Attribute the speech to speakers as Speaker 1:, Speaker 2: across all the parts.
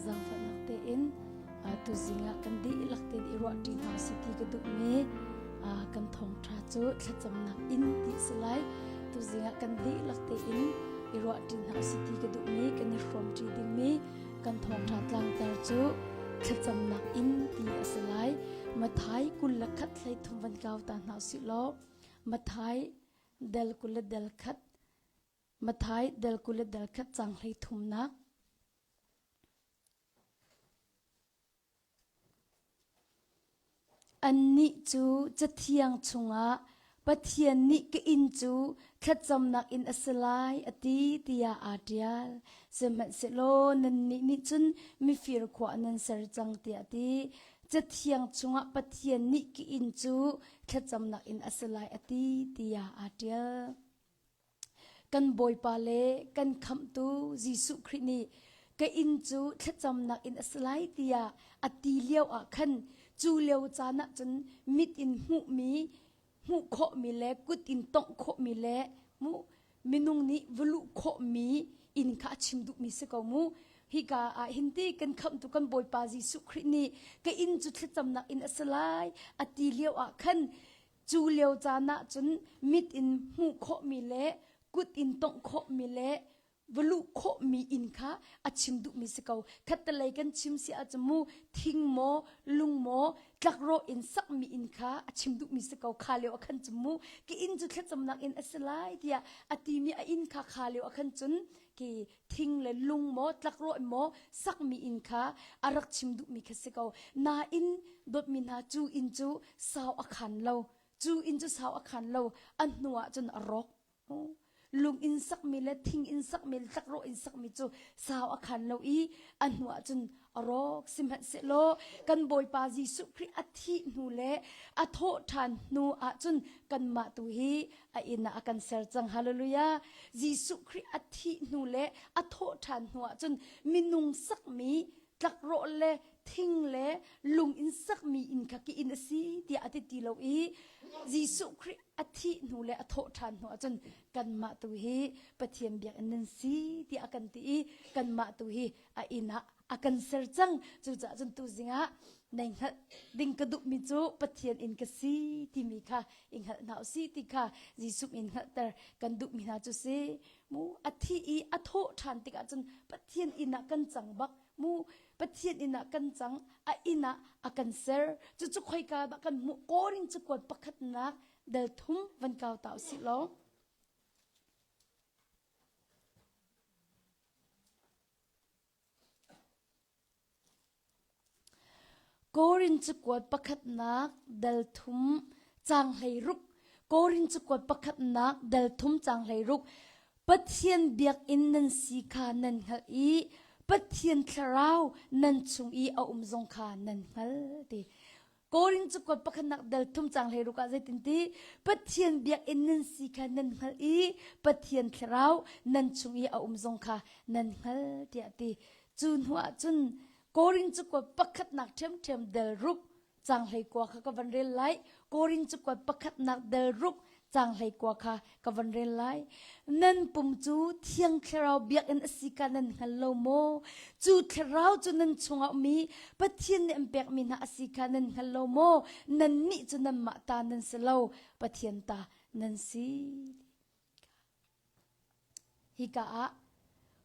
Speaker 1: Zaangfahnak tein tuzing ah kan dihlak tein i ruahṭi hna usih ti ka duhmi kan thawngṭha cu thlacamnak in ti a si lai. Tuzing ah kan dihlak tein i ruahṭi hna usih ti ka duhmi kan i hrawmṭi dingmi kan thawngṭha tlangtar cu thlacamnak in ti a si lai. Mathai 21 hlei thum van kau ta hna usih law Mathai del 20 le del khat Mathai del 20 le del khat cang hlei thumnak Annih cu Cathiang chungah Pathian nih ka inn cu thlacamnak inn a si lai a ti tiah aa ṭial. Sihmanhsehlaw nannih nih cun mifir khua nan ser cang tiah a ti. Cathiang chungah Pathian nih ka inn cu thlacamnak inn a si lai a ti tiah aa ṭial. Kan Bawipa le kan Khamhtu Jesuh Khrih nih ka inn cu thlacamnak inn a si lai tiah a ti lio ah khan cu lio caan ah cun mit in hmuhmi hmuh khawhmi le kut in tongh khawhmi le mu minung nih va luh khawhmi inn kha a chim duhmi si ko mu. Hika ah hin ti kan khamhtu kan Bawipa Jesuh Khrih nih ka inn cu thlacamnak inn a si lai a ti lio ah khan Cu lio caan ah cun mit in hmuh khawhmi le kut in tongh khawhmi le va luh khawhmi inn kha a chim duhmi si ko. Khattelei kan chim si ahcun mu thing maw lung maw tlakrawh in sakmi inn kha a chim duhmi si ko. Kha lio ah khan cun mu ka inn cu thlacamnak inn a si lai tiah a timi a inn kha kha lio ah khan cun ki thing le lung maw tlakrawh maw sakmi inn kha a rak chim duhmi kha si ko. Nain dawtmi hna cu inn cu sau a khan lo. Cu inn cu sau a khan lo. A hnu ah cun a rawk. Lung in sakmi le thing in sakmi le tlakrawh in sakmi cu sau a khan lo i a hnu ah cun a rawk. Sihmanhsehlaw kan Bawipa Jesuh Khrih a thih hnu le a thawh ṭhan hnu ah cun kanmah tu hi a inn ah a kan ser cang. Hallelujah! Jesuh Khrih a thih hnu le a thawh ṭhan hnu ah cun minung sakmi tlakrawh le thing le lung in sakmi inn kha ki inn a si tiah a ti ti lo i Jesuh Khrih a thih hnu le a thawh ṭhan hnu ah cun kanmah tu hi Pathian biakinn nan si tiah a kan ti i kanmah tu hi a inn ah a kan ser cang. Cucaah cun tuzing ah nei hngalh ding ka duhmi cu Pathian inn ka si timi kha i hngalh hna usih ti kha Jesuh min hngalhter kan duhmi hna cu si. Mu a thi i a thawh ṭhan tikah cun Pathian inn ah kan cang bak. Mu Pathian inn ah kan cang, a inn ah a kan ser. Cucu khoika dah kan hmuh? Korin cakuat pakhatnak dal thum van kau ta usih law. Korin cakuat pakhatnak dal thum caang 16 Korin cakuat pakhatnak dal thum caang 16 Pathian biakinn nan si kha nan hngalh i Pathian thlarau nan chung i a um zong kha nan hngalh ti. Korin cakuat pakhatnak dal thum caang 16 ah zeitin ti Pathian biakinn nan si kha nan hngalh i Pathian thlarau nan chung i a um zong kha nan hngalh tiah ti. Cu hnu ah cun Korin cakuat pakhatnak ṭhiamṭhiam del ruk caang 19 kha ka van rel lai. Korin cakuat pakhatnak del ruk caang 19 kha ka van rel lai. Nan pum cu Thiang Thlarau biakinn a si kha nan hngal lo maw? Cu Thlarau cu nan chungah ummi Pathian nih an pekmi hna a si kha nan hngal lo maw? Nannih cu nanmah ta nan si lo, Pathian ta nan si. Hika ah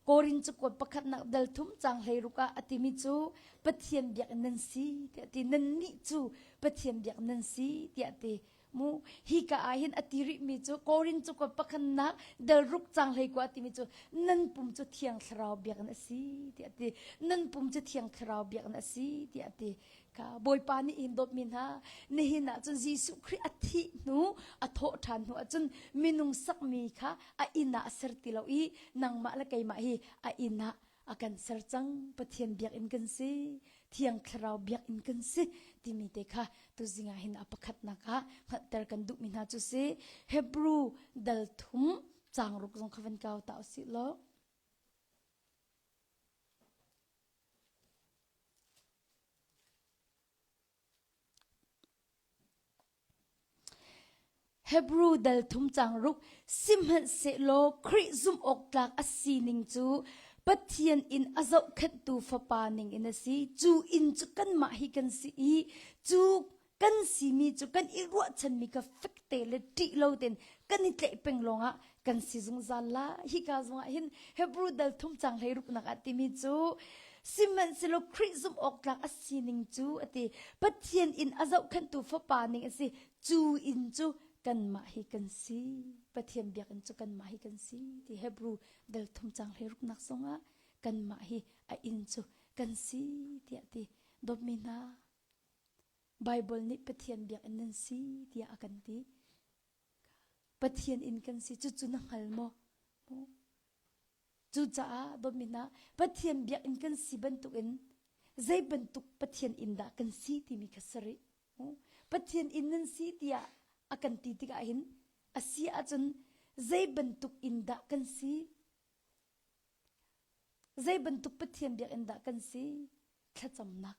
Speaker 1: Korin cakuat pakhatnak dal thum caang 16 ah a timi cu Pathian biakinn nan si tiah ti. Nannih cu Pathian biakinn nan si tiah ti. Mu hika ah hin a ti rihmi cu Korin cakuat pakhatnak dal ruk caang 19 a timi cu nan pum cu Thiang Thlarau biakinn a si tiah ti. Nan pum cu Thiang Thlarau biakinn a si tiah ti. Ka Bawipa nih hin dawtmi hna nihin ah cun Jesuh Khrih a thih hnu a thawh ṭhan hnu ah cun minung sakmi kha a inn ah a ser ti lo i nangmah le keimah hi a inn ah a kan ser cang Pathian biakinn kan si Thiang Thlarau biakinn kan si timi te kha tuzing ah hin a pakhatnak ah hngalhter kan duhmi hna cu si Hebrew dal thum caang ruk zong kha van kau ta usih law Hebru dal thum cang ruk sihmanhsehlaw Khrih zumh awk tlak a sining cu. Pathian inn a zohkhenhtu fapa ning in a si. Cu inn cu kanmah hi kan si i cu kan simi cu kan i ruahchanmi kha fekte le ṭih lo tein kan i tlaih peng lawngah kan si zungzal la. Hika zongah hin Hebrew dal thum cang hlei ruknak ah timi cu sihmanhsehlaw Khrih zumh awk tlak a sining cu a ti. Pathian inn a zohkhenhtu fapa ning a si. Cu inn cu kanmah hi kan si. Pathian biakinn cu kanmah hi kan si ti Hebrew dal thum cang hlei ruknak zongah kanmah hi a inn cu kan si tiah ti. Dawtmi hna, Baibal nih Pathian biakinn nan si tiah a kan ti. Pathian inn kan si cucu na hngal maw? Cucaah dawtmi hna, Pathian biakinn kan si bantukin zei bantuk Pathian inn dah kan si timi kha si rih. Pathian inn nan si tiah a kan ti tikah hin a si ahcun zei bantuk inn dah kan si? Zei bantuk Pathian biakinn dah kan si? Thlacamnak.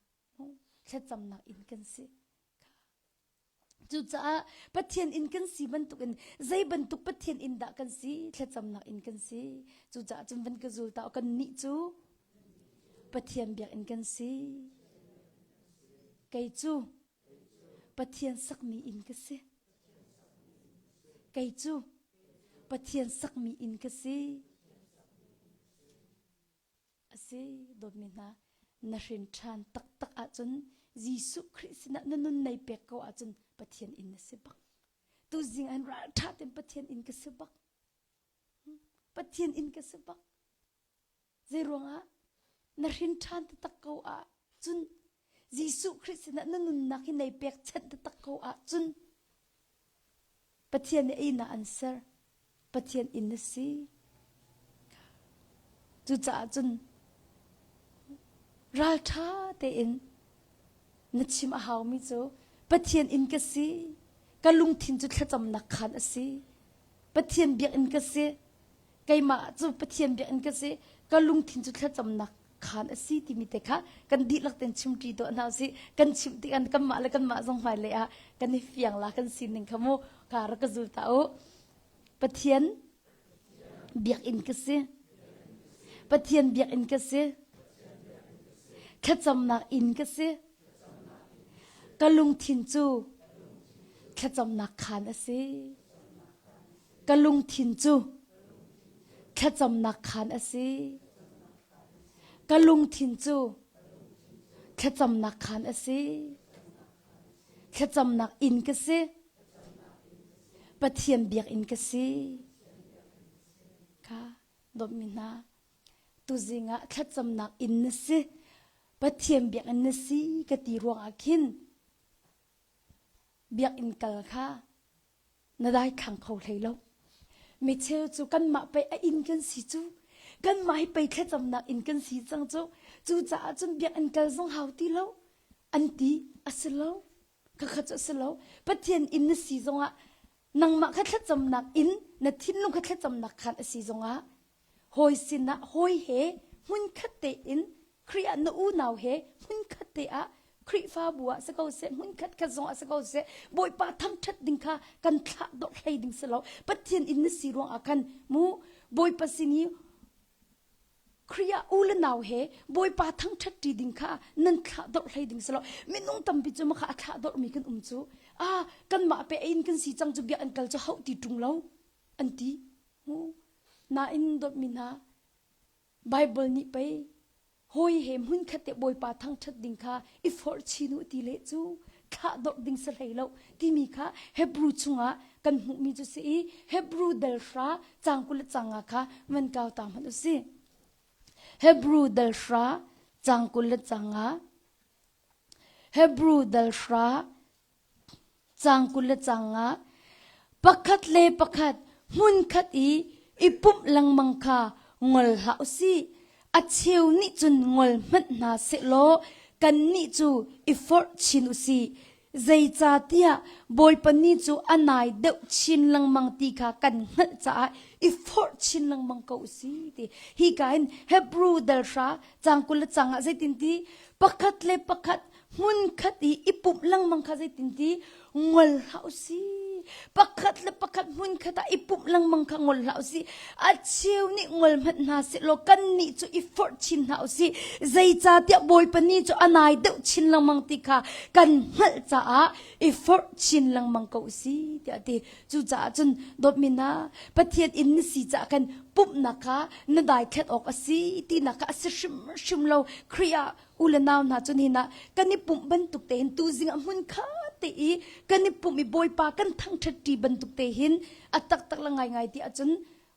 Speaker 1: Thlacamnak inn kan si. Cucaah Pathian inn kan si bantukin zei bantuk Pathian inn dah kan si? Thlacamnak inn kan si. Cucaah cun van ka zul ta kan nih cu Pathian biakinn kan si. Kei cu Pathian sakmi inn ka si. Kei cu Pathian sakmi inn ka si. A si, dawtmi hna, na hrin ṭhan taktak ahcun Jesuh Khrih sinah na nun nei pek ko ahcun Pathian inn na si bak. Tuzing an ralṭha tein Pathian inn ka si bak. Pathian inn ka si bak. Zeiruangah na hrin ṭhan taktak ko ahcun Jesuh Khrih sinah na nunnak hi nei pekchanh taktak ko ahcun Pathian nih inn ah an ser. Pathian inn a si. Cucaah cun ralṭha tein na chim a haumi cu Pathian inn ka si. Ka lungthin cu thlacamnak khaan a si. Pathian biakinn ka si. Keimah cu Pathian biakinn ka si. Ka lungthin cu thlacamnak khaan a si timi te kha kan dihlak tein chimṭi tuah hna usih. Kan chimh tikah kanmah le kanmah zong hmailei ah kan i fiang la kan sining kha mu ka rak ka zul ta u. Pathian biakinn ka si. Pathian biakinn ka si. Thlacamnak inn ka si. Ka lungthin cu thlacamnak khaan a si. Ka lungthin cu thlacamnak khaan a si. Ka lungthin cu thlacamnak khaan a si. Thlacamnak inn ka si. Pathian biakinn ka si. Ka dawtmi hna, tuzing ah thlacamnak inn na si. Pathian biakinn na si ka ti ruangah khin biakinn kal kha na daithlang kho hlei lo. Micheu cu kanmah pei a inn kan si cu. Kanmah hi pei thlacamnak inn kan si cang cu. Cucaah cun biakinn kal zong hau ti lo. An ti a si lo. Khakha cu a si lo. Pathian inn na si zongah nangmah kha thlacamnak inn na thinlung kha thlacamnak khan a si zongah hawi sinah hawi he hmunkhat tein Khrih ah na unau he hmunkhat te ah Khrihfabu ah si ko seh hmunkhat khat zong ah si ko seh Bawipa thangṭhat ding kha kan thlah dawh hlei ding si lo Pathian inn na si ruang ah khan mu Bawipa sin i Khrih ah u le nau he Bawipa thangṭhat ṭi ding kha nan thlah dawh hlei ding si lo minung tampi cu makha a thlah dawh mi kan um cu ah kanmah pe in kan si cang cu bia an kal cu hauh ti ṭung lo an ti mu nain dawtmi hna Baibal nih pei hawi he hmunkhat te Bawipa thangṭhat ding kha i forh chin u ti le cu thlah dawrh ding si hlei lo timi kha Hebrew chungah kan hmuhmi cu si i Hebrew dal hra cang 20 le cang nga kha van kau ta hmanh u si. Hebrew dal hra cang 20 le cang nga Hebrew dal hra Caang 20 le caang nga pakhat le pakhat hmunkhat i i pumh lengmang kha ngol hlah u sih. A cheu nih cun ngol hmanh hna sehlaw kannih cu i forh chin u sih. Zeicahtiah Bawipa ni cu a nai deuh chin lengmang ti kha kan hngalh caah i forh chin lengmang ko u sih ti. Hika hin Hebrew dal hra caang 20 le caang ah zeitin ti pakhat le pakhat hmunkhat i i pumh lengmang kha zeitin ti ngol hlah u si. Pakhat le pakhat hmunkhat ah i pumh lengmang kha ngol hlah usih. A cheu nih ngol hmanh hna sehlaw kannih cu i forh chin hna usih. Zeicahtiah Bawipa ni cu a nai deuh chin lengmang ti kha kan hngalh caah i forh chin lengmang ko usih tiah a ti. Cucaah cun dawtmi hna, Pathian inn na si caah khan pumhnak kha na daithlat awk a si tinak kha a si hrimhrim lo. Khrih ah u le nau hna cu nihin ah kan i pumh bantuk te hin tuzing ah hmun khat te i kan i pumh i Bawipa kan thangṭhat ṭi bantuk te hin a taktak le ngaingai ti ahcun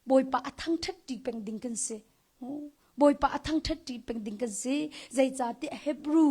Speaker 1: Bawipa a thangṭhat ṭi peng ding kan si. Bawipa a thangṭhat ṭi peng ding kan si. Zeicahtiah Hebrew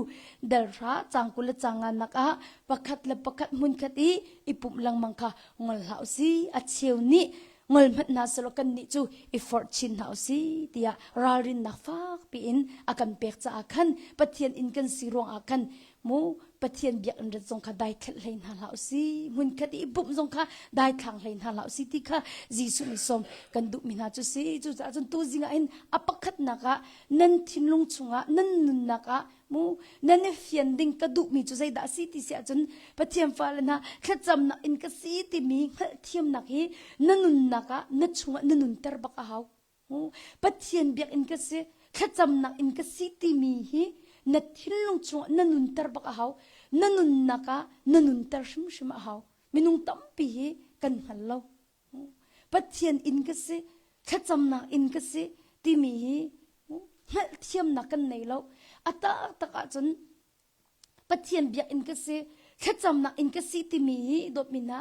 Speaker 1: delhra caang 20 le caang nga nak ah pakhat le pakhat hmunkhat i i pumh lengmang kha ngol hlah usih. A cheu nih ngol hmanh hna selaw kannih cu i forh chin hna usih tiah ralrinnak fak piin a kan pek caah khan Pathian inn kan si ruangah khan mu Pathian biakinn rat zong kha daithlanh hlei hna hlah usih hmunkhat i bumh zong kha daithlang hlei hna hlah usih ti kha Jesuh nih sawm kan duhmi hna cu si cucaah cun tuzing ah hin a pakhatnak ah nan thinlung chungah nan nunnak ah mu nan i fian ding ka duhmi cu zeidah a si ti si ahcun Pathian fale hna thlacamnak in ka si timi hngalhthiamnak hi na nunnak ah na chungah na nunter bak a hau. Pathian biakinn ka si, thlacamnak in ka si timi hi na thinlung chungah na nunter bak a hau. Na nunnak ah na nunter hrimhrim a hau. Minung tampi hi kan hngal lo. Pathian inn ka si, thlacamnak inn ka si timi hi hngalhthiamnak kan nei lo. A taktak ahcun Pathian biakinn ka si, thlacamnak inn ka si timi hi dawtmi hna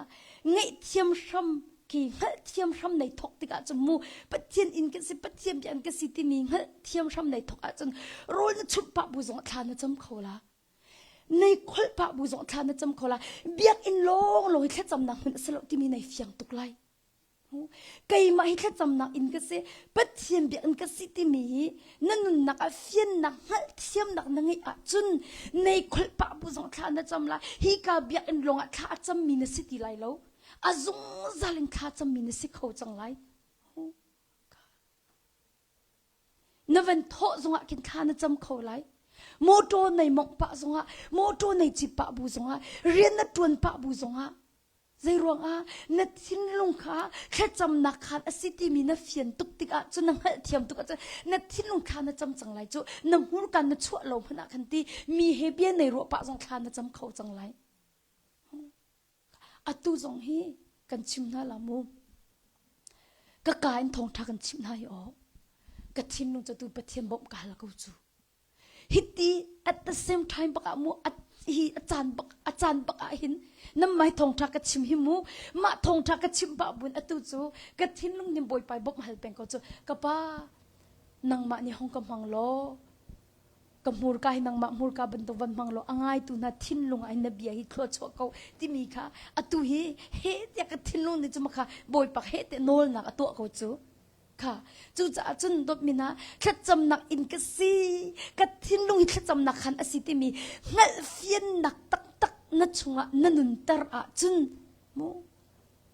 Speaker 1: ngaihthiam hram khi hngalhthiam hram nei thawk tikah cun mu Pathian inn ka si, Pathian biakinn ka si timi hngalhthiam hram nei thawk ahcun rawl na chumh pah bu zong thla na cam kho la. Nei kholh pah bu zong thla na cam kho la. Biakinn lawng lawng hi thlacamnak hmun a si lo timi nei fiang tuk lai. Keimah hi thlacamnak inn ka si, Pathian biakinn ka si timi hi na nunnak ah fiannak hngalhthiamnak na ngeih ahcun nei kholh pah bu zong thla na cam lai. Hi ka biakinn lawng ah thla a cammi na si ti lai lo. A zungzal in thla cammi na si kho cang lai. Na van thawh zongah khin thla na cam kho lai. Motor nei mongh pah zongah, motor nei cip pah bu zongah, rian na ṭuan pah bu zongah, Zeiruangah na thinlung kha thlacamnak khaan a si timi na fian tuk tikah cun na hngalhthiam tuk ahcun na thinlung thla na cam cang lai cu na hmurka na chuah lo hmanh ah khan ti mi he bia nei ruah pah zong thla na cam kho cang lai. Atu zong hi kan chim hna la mu. Ka ka in thawngṭha kan chimh hna hi aw. Ka thinlung cu tu Pathian bawmh ka hal ko cu. Hiti at the same time bak ah mu hi a caan bak a caan bak ah hin nan mai thawngtha ka chim hi mu mah thawngtha ka chim pah bun atu cu ka thinlung nih bawipa bawmh hal peng ko cu ka pa nangmah nih hong ka hmang law ka hmurka hi nangmah hmurka bantuk van hmang law a ngaitu hna thinlung ah hin na bia hi thluachuah ko timi kha atu hi he tiah ka thinlung nih cu makha bawipa he te nawlnak a tuah ko cu Kha cucaah cun dawtmi hna thlacamnak in ka si ka thinlung hi thlacamnak khan a si timi hngalhfiannak taktak na chungah na nunter ahcun mu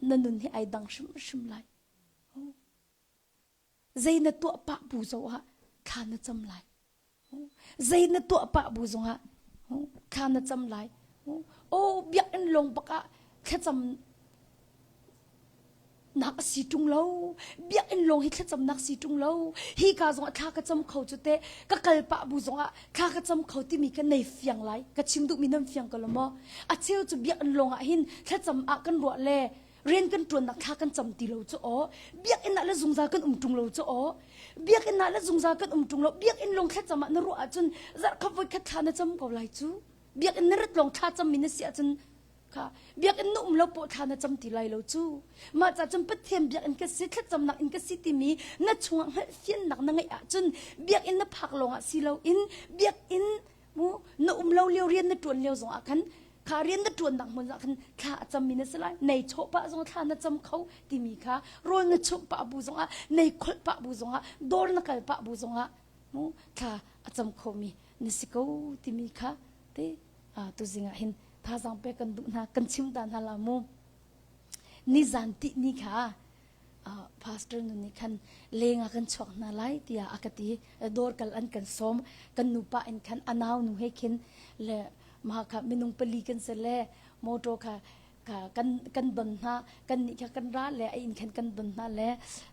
Speaker 1: na nun hi ai dang hrimhrim lai. Zei na tuah pah bu zoh ah thla na cam lai. Zei na tuah pah bu zongah thla na cam lai. Aw biakinn lawng bak ah thlacam nak a si ṭung lo. Biakinn lawng hi thlacamnak si ṭung lo. Hi ka zongah thla ka cam kho cu teh ka kal pah bu zongah thla ka cam kho timi ka nei fiang lai. Ka chim duhmi nan fiang ko lo maw? A cheu cu biakinn lawng ah hin thlacam ah kan ruah le rian kan ṭuannak thla kan cam ti lo cu aw biakinn ah le zungzal kan um ṭung lo cu aw biakinn ah le zungzal kan um ṭung lo biakinn lawng thlacam ah na ruah ahcun zarhkhat voikhat thla na cam ko lai cu biakinn na rat lawng thla cammi na si ahcun kha biakinn na um lo poh thla na cam ti lai lo cu mah ca cun Pathian biakinn ka si thlacamnak in ka si timi na chungah hngalhfiannak na ngeih ahcun biakinn na phak lawngah si loin biakinn mu na um lo lio rian na ṭuan lio zong ah khan kha rian na ṭuannak hmun ah khan thla a cammi na si lai nei chawh pah zong thla na cam kho timi kha rawl na chumh pah bu zongah nei kholh pah bu zongah dawr na kal pah bu zongah mu thla a cam khomi na si ko timi kha te tuzing ah hin thazaang pek kan duh hna kan chim ta hna la mu nizan ti ni kha pastor nu nih khan leng ah kan chuak hna lai tiah a ka ti dawr kal an kan sawm kan nupa in khan a nau nu he khin le mah kha minung pali kan si le motor kha. Kan kan don hna kan nih kha kan ra le a inn khan kan don hna le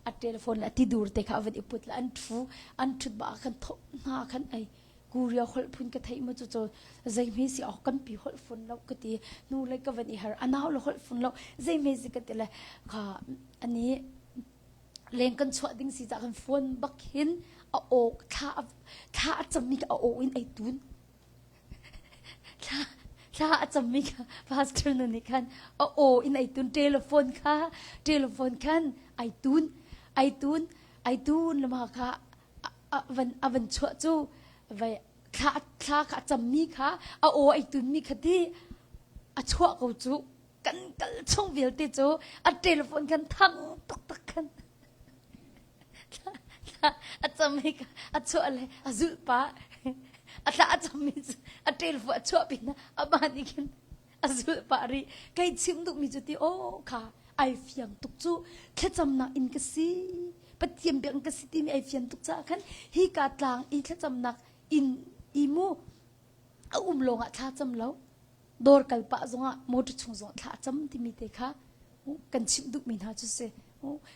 Speaker 1: a telephone le a ti dur te kha a van i put le an ṭhu an ṭhut ba ah khan thawh hna khan ai Korea holh phun ka theih mu cu cu zeihme si awk kan pi holh fun lo ka ti nu le ka van i har anau le holh fun lo zeihme si ka ti le kha ani leng kan chuah ding si ca kan phone bak hin a aw thla thla a cammi ka a aw in ai tun Thla, thla a cammi kha pastor nu nih khan a aw in ai tun telephone kha telephone khan ai tun ai tun ai tun lama kha a van a van chuah cu vai thla thla kha a cammi kha a aw ai tunmi kha ti a chuah ko cu kan kal chung vialte cu a telephone khan thang taktak khan A cam i a chuah le a zulh pah. A thla a cammi cu a ṭel fu a chuah pin ah amah nih khin a zulh pah rih. Kei chim duhmi cu ti aw kha ai fiang tuk cu thlacamnak inn ka si. Pathian biakinn ka si timi ai fian tuk caah khan hi ka tlang i thlacamnak inn i mu a um lawngah thla cam lo. Dawr kal pah zongah motor chung zongah thla a cam timi te kha kan chimh duhmi hna cu si.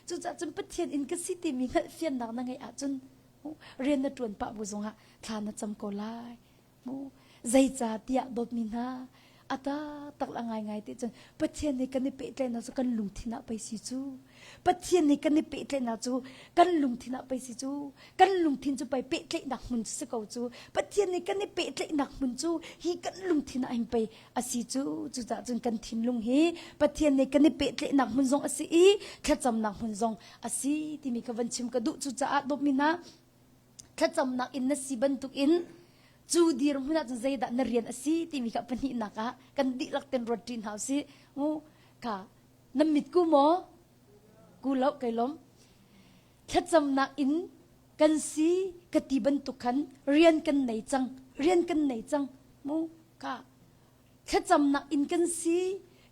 Speaker 1: Cucaah cun Pathian inn ka si timi hngalhfiannak na ngeih ahcun rian na ṭuan pah bu zongah thla na cam ko lai. Zeicah tiah dawtmi hna a taktak le a ngaingai ti cun Pathian nih kan i pehtlaihnak cu kan lungthin ah pei si cu. Pathian nih kan i pehtlaihnak cu kan lungthin ah pei si cu. Kan lungthin cu pei pehtlaihnak hmun cu si ko cu. Pathian nih kan i pehtlaihnak hmun cu hi kan lungthin ah hin pei a si cu. Cucaah cun kan thinlung hi Pathian nih kan i pehtlaihnak hmun zong a si i thlacamnak hmun zong a si timi ka van chim ka duh. Cucaah dawtmi hna thlacamnak in na si bantukin cu dirhmun ah cun zeidah na rian a si timi kha pahnihnak ah kan dihlak ten ruat ṭi hna usih. Mu kha na mit ku maw? Ku lo kai lom. Thlacamnak in kan si ka ti bantuk khan rian kan nei cang. Rian kan nei cang. Mu ka thlacamnak in kan si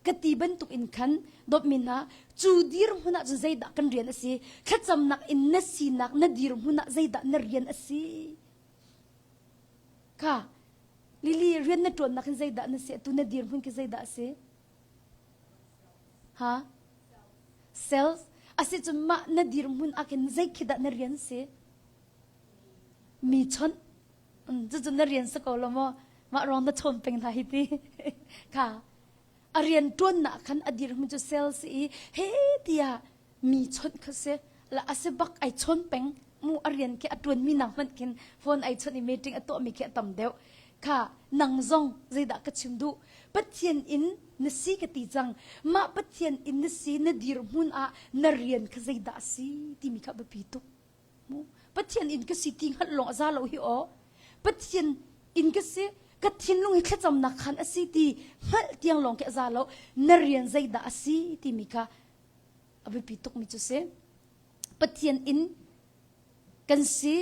Speaker 1: ka ti bantuk in khan dawtmi hna cu dirhmun ah cun zeidah kan rian a si thlacamnak in na sinak na dirhmun ah zeidah na rian a si kha Lily rian na ṭuannak in zeidah na si atu na dirhmun khi zeidah a si ha sales asi cun mah na dirhmun ah khin zei khi dah na rian si mi chawnh cucu na rian si ko lo maw mah ruang na chawn peng hna hi ti kha a rian ṭuannak khan a dirhmun cu sales i he tiah mi chawnh kha si la a si bak ai chawn peng mu a rian khi a ṭuanmi nak hmanh khin phone ai chawnh i meeting a tuahmi khi a tam deuh kha nang zong zeidah ka chim duh Pathian in na si ka ti cang mah Pathian in na si na dirhmun ah na rian kha zeidah a si timi kha biapi tuk Pathian inn ka si ti hngalh lawng a za lo hi aw. Pathian inn ka si, ka thinlung hi thlacamnak khan a si ti hngalh tiang lawng khi a za lo. Na rian zeidah a si timi kha a biapi tukmi cu si. Pathian inn kan si,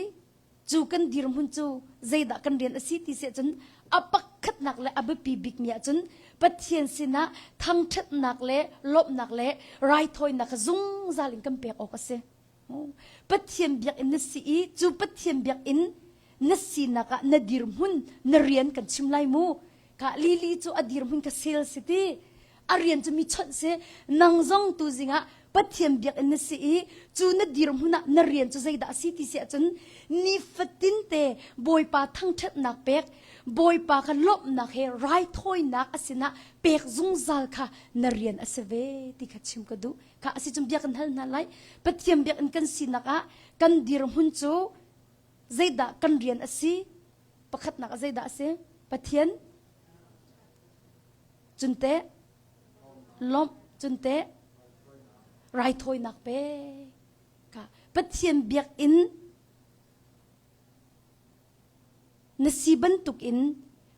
Speaker 1: cu kan dirhmun cu zeidah kan rian a si ti si ahcun a pakhatnak le a biapi bikmi ahcun Pathian sinah thangṭhatnak le lawmhnak le raithawinak kha zungzal in kan pek awk a si. Pathian biakinn na si i cu Pathian biakinn na sinak ah na dirhmun na rian kan chim lai mu ka Lily cu a dirhmun ka sel si ti a rian cu mi chawnh si nang zong tu zingah Pathian biakinn na si i cu na dirhmun ah na rian cu zeidah a si ti si ahcun nifatin te Bawipa thangṭhatnak pek Bawipa kha lawmhnak he raithawinak a sinah pek zungzal kha na rian a si ve ti kha chim ka duh Kha a si cun bia kan hal hna lai. Pathian biakinn kan sinak ah kan dirhmun cu zeidah kan rian a si? Pakhatnak ah zeidah a si? Pathian cun teh lawmh cun teh raithawinak pek. Ka Pathian biakinn Na si bantukin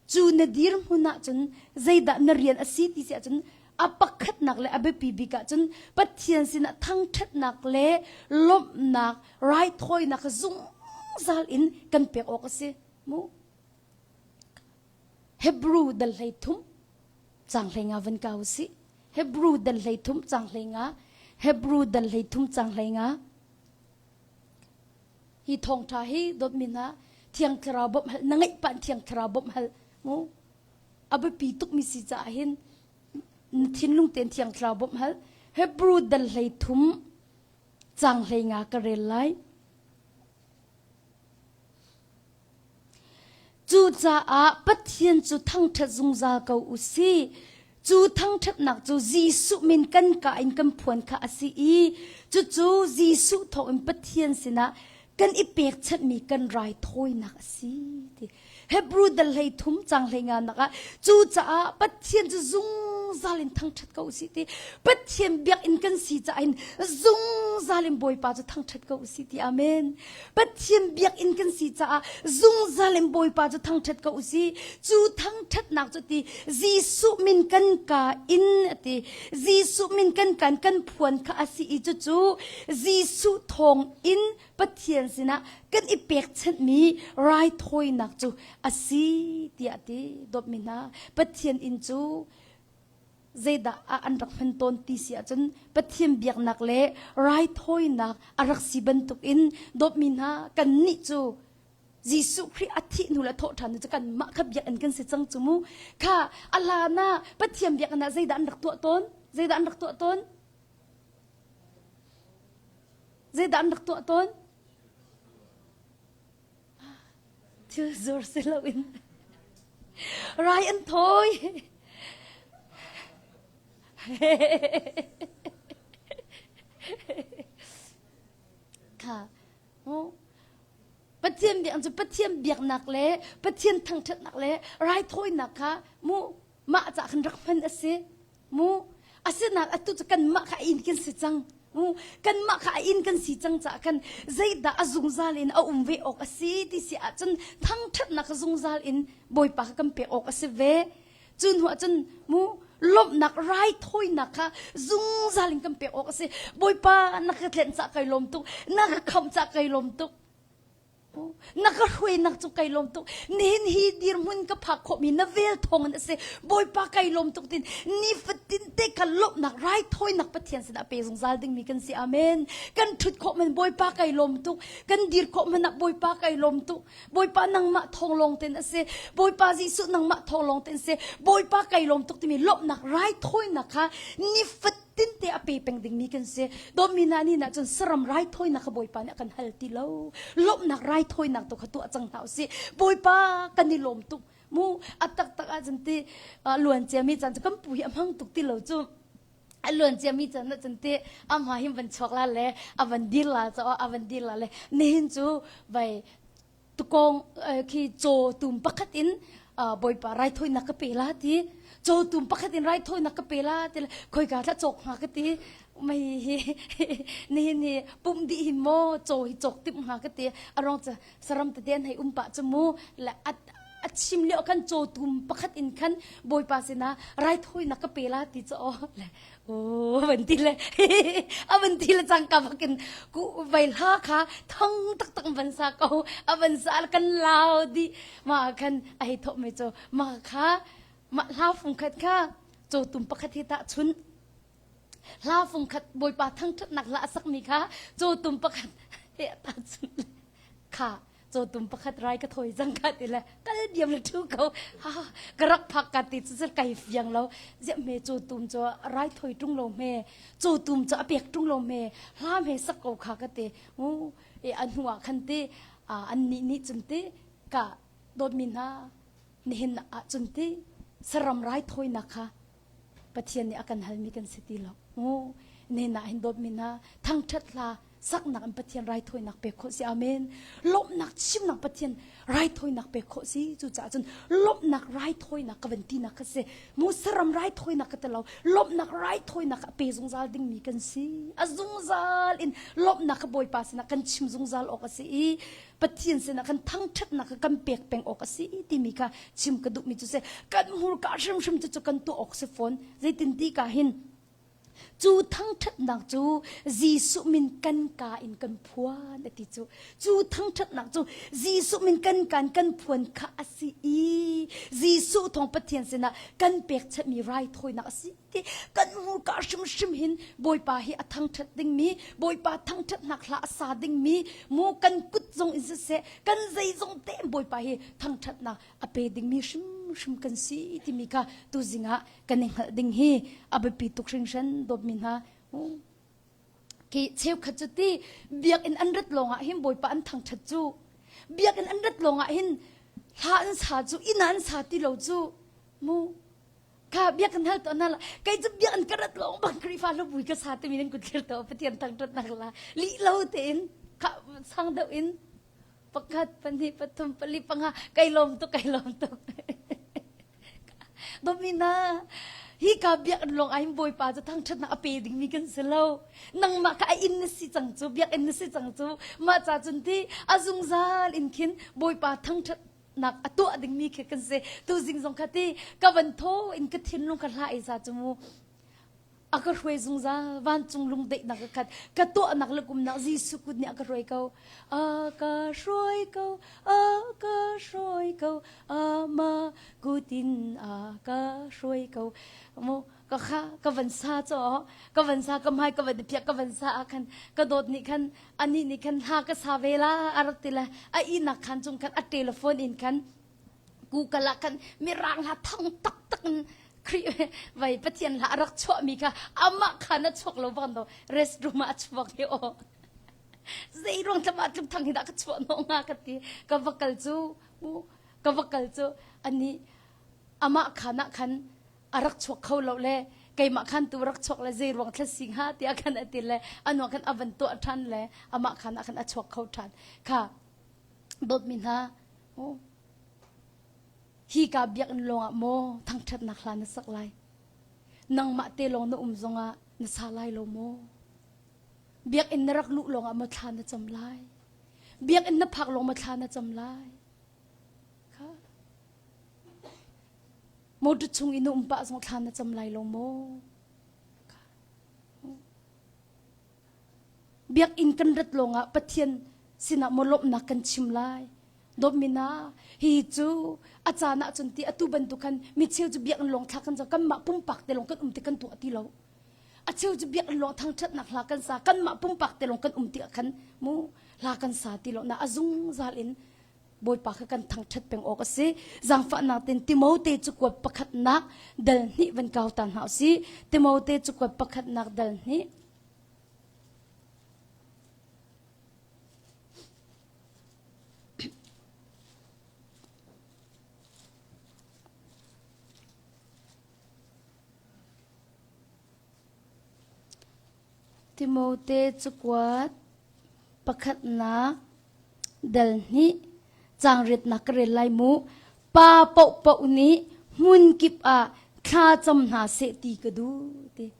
Speaker 1: cu na dirhmun ahcun zeidah na rian a si ti si ahcun a pakhatnak le a biapi bik ahcun Pathian sinah thangṭhatnak le lawmhnak raithawinak kha zungzal in kan pek awk a si mu. Hebrew dal hlei thum cang hlei nga van kau sih. Hebrew dal hlei thum cang hlei nga Hebrew dal hlei thum cang hlei nga Hi thawngṭha hi dawtmi hna Thiang Thlarau bawmh hal na ngeih pah in Thiang Thlarau bawmh hal mu a biapi tukmi si caah hin. Na thinlung tein Thiang Thlarau bawmh hal. Hebrew dal hlei thum cang hlei nga ka rel lai. Cucaah Pathian cu thangṭhat zungzal ko u sih. Cu thangṭhatnak cu Jesuh min kan ka in kan phuan kha a si i cucu Jesuh thawngin Pathian sinah kan i pekchanhmi kan raithawinak a si. Ti. Hebrew dal hlei thum cang hlei nga nak ah cucaah Pathian cu zungzal in thangṭhat ko usih ti Pathian biakinn kan si caah hin zungzal in Bawipa cu thangṭhat ko usih ti amen Pathian biakinn kan si caah zungzal in Bawipa cu thangṭhat ko usih cu thangṭhatnak cu ti Jesuh min kan ka in ati Jesuh min kan kan kan phuan kha a si i cucu Jesuh thawng in Pathian sinah kan i pekchanhmi raithawinak cu a si tiah a ti. Dawtmi hna, Pathian inn cu zeidah ah an rak hman tawn ti si ahcun Pathian biaknak le raithawinak a rak si bantukin dawtmi hna kannih cu Jesuh Khrih a thih hnu le thawh ṭhan cu kanmah kha biakinn kan si cang cu mu. Kha a hlan ah Pathian biakinn ah zeidah an rak tuah tawn? Zeidah an rak tuah tawn? Zeidah an rak tuah tawn? Thil zur si loin rai an thawi. Kha Pathian biak cu Pathian biaknak le Pathian thangṭhatnak le raithawinak kha mu mah ca khan rak hman a si. Mu asinain atu cu kanmah kha inn kan si cang. Mu kanmah kha a inn kan si cang caah khan zeidah a zungzal in a um ve awk a si ti si ahcun thangṭhatnak kha zungzal in Bawipa kha kan pek awk a si ve. Cu hnu ahcun mu lawmhnak raithawinak kha zungzal in kan pek awk a si. Bawipa na ka tlenh cah kai lawm tuk, na ka khamh cah kai lawm tuk. Na ka hruainak cu kai lawm tuk. Nihin hi dirhmun ka phak khawhmi na vel thawng in a si. Bawipa kai lawm tuk tin nifatin te ka lawmhnak raithawinak Pathian sinah pe zungzal dingmi kan si. Amen. Kan ṭhut khawh men Bawipa kai lawm tuk. Kan dir khawh men ah Bawipa kai lawm tuk. Bawipa nangmah thawng lawng ten a si. Bawipa Jesuh nangmah thawng lawng ten a si. Bawipa kai lawm tuk timi lawmhnak raithawinak kha nifatin tinte a pe peng dingmi kan si. Dawtmi hna ni nah cun saram raithawinak kha Bawipa nih a kan hal ti lo. Lawmhnak raithawinak tu kha tuah cang hna usih. Bawipa kan i lawm tuk. Mu a taktak ahcun ti luan ciami caan cu kan pu hi a hmang tuk ti lo cu. A luan ciami caan ahcun ti amah hin van chuak la le a van dir la caah a van dir la le nihin cu vai tukawng khi caw tum pakhat in bawipa raithawinak ka pe la ti caw tum pakhat in raithawinak ka pe la ti khoika thla cawk hnga ka ti mei hi nihin hi pum dih hin maw caw hi cawk timh hnga ka ti arong cu saram tete an hei um pah cu mu le a chim lio khan caw tum pakhat in khan bawipa sinah raithawinak ka pe la ti cu le Oh, van ti le a van ti le cangka bakin ku vai hla kha thong taktak van sa ko a van sa kan lau di ma khan a hei thawh mi cu ma kha ma hla fung khat kha cawtum pakhat hi ta chun hla fung khat bawipa thangṭhatnak hla a sak mi kha cawtum pakhat he ta chun kha cawtum pakhat rai ka thawi cang ka ti le kal diam le thu ko ha ka rak phak ka ti cu kai fiang lo ziah me cawtum cu rai thawi tung lo me cawtum cu a pek tung lo me hla me sak ko kha ka ti u e an hnu ah khan ti an nih nih cun ti ka dawtmi hna nihin ah cun ti saram rai thawinak kha Pathian nih a kan halmi kan si ti lo. Mu nihin ah hin dawtmi hna thangṭhat hla saknak in Pathian raithawinak pek khawh si. Amen. Lawmhnak chimnak Pathian raithawinak pek khawh si. Cucaah cun lawmhnak raithawinak ka van tinak kha si. Mu saram raithawinak ka ti lo. Lawmhnak raithawinak a pe zungzal dingmi kan si. A zungzal in lawmhnak kha Bawipa sinah kan chim zungzal awk a si i Pathian sinah kan thangṭhatnak kha kan pek peng awk a si timi kha chim ka duhmi cu si kan hmurka hrimhrim cu cu kan tuah awk si fawn zeitin ti ka hin cu thangṭhatnak cu Jesuh min kan ka in kan phuan a ti cu cu thangṭhatnak cu Jesuh min kan kan kan phuan kha a si i Jesuh thawng Pathian sinah kan pekchanhmi raithawinak a si ti kan hmurka hrimhrim hin Bawipa hi a thangṭhat dingmi Bawipa thangṭhatnak hla a sa dingmi mu kan kut zong in siseh kan zeizong te Bawipa hi thangṭhatnak a pe dingmi hrimhrim hrimhrim kan si timi kha tuzing ah kan i hngalh ding hi a biapi tuk hringhran dawtmi hna. Khi cheukhat cu ti biakinn an rat lawng ah hin Bawipa an thangṭhat cu biakinn an rat lawng ah hin hla an sa cu inn ah an sa ti lo cu mu kha biakinn hal to na la kei cu biakinn ka rat lawng bang Khrihfa hlabui ka sa timi nan kut thlir to Pathian thangṭhatnak la lih lo tein kha sang deuh in pakhat pahnih pathum pali panga kai lawm tuk kai lawm tuk Domina hi ka biakinn lawng ah hin Bawipa cu thangṭhatnak a pe dingmi kan si lo nangmah kha a inn na si cang cu biakinn na si cang cu mah ca cun ti a zungzal in khin Bawipa thangṭhatnak a tuah dingmi khi kan si tuzing zong kha ti ka van thaw in ka thinlung ka hla ei za cu mu a ka hruai zungzal vancung lungdaihnak ka khat ka tuahnak le kumnak Jesuh kut nih a ka hruai ko a ka hruai ko a ka hruai ko ama kutin a ka hruai ko mu ka kha ka van sa cho ka van sa ka hmai ka van piak ka van sa ah khan ka dawt nih khan ani nih khan hla ka sa ve la a rak ti le a ihnak khan chung khan a telephone in khan Google ah khan mirang hla thang taktak in Khrih vai Pathian hla a rak chuahmi kha amah khan a chuak lo bang do restroom ah a chuak hi aw zei ruang tlam ah tluk thang hi dah ka chuah no nga ka ti ka va kal cu ka va kal cu ani amah khan ah khan a rak chuak kho lo le keimah khan tu rak chuak le zei ruang thla si hnga tiah khan a ti le anu khan a van tuah ṭhan le amah khan ah khan a chuak kho ṭhan kha dawtmi hna hi ka biakinn lawngah maw thangṭhatnak hla na sak lai nangmah te lawng na um zongah na sa lai lo maw biakinn na rak luh lawngah maw thla na cam lai biakinn na phak lawng maw thla na cam lai kha motor chung i na um pah zong thla na cam lai lo maw Biakinn kan rat lawngah Pathian sinah maw lawmhnak kan chim lai. Dawtmi na, hi cu a caan ahcun ti atu bantuk khan mi cheu cu biakinn lawng thla kan cam kanmah pumpak te lawng kan um ti kan tuah ti lo. A cheu cu biakinn lawng thangṭhatnak hla kan sa kanmah pumpak te lawng kan um ti ah khan mu hla kan sa ti lo na a zungzal in Bawipa kha kan thangṭhat peng awk a si. Zaangfahnak tein Timote cakuat pakhatnak dal hnih van kau ta hna usih. Timote cakuat pakhatnak dal hnih. Timote cakuat pakhatnak dal hnih caang riatnak ka rel lai mu. Pa paohpaoh nih hmun kip ah thla cam hna seh ti ka duh ti.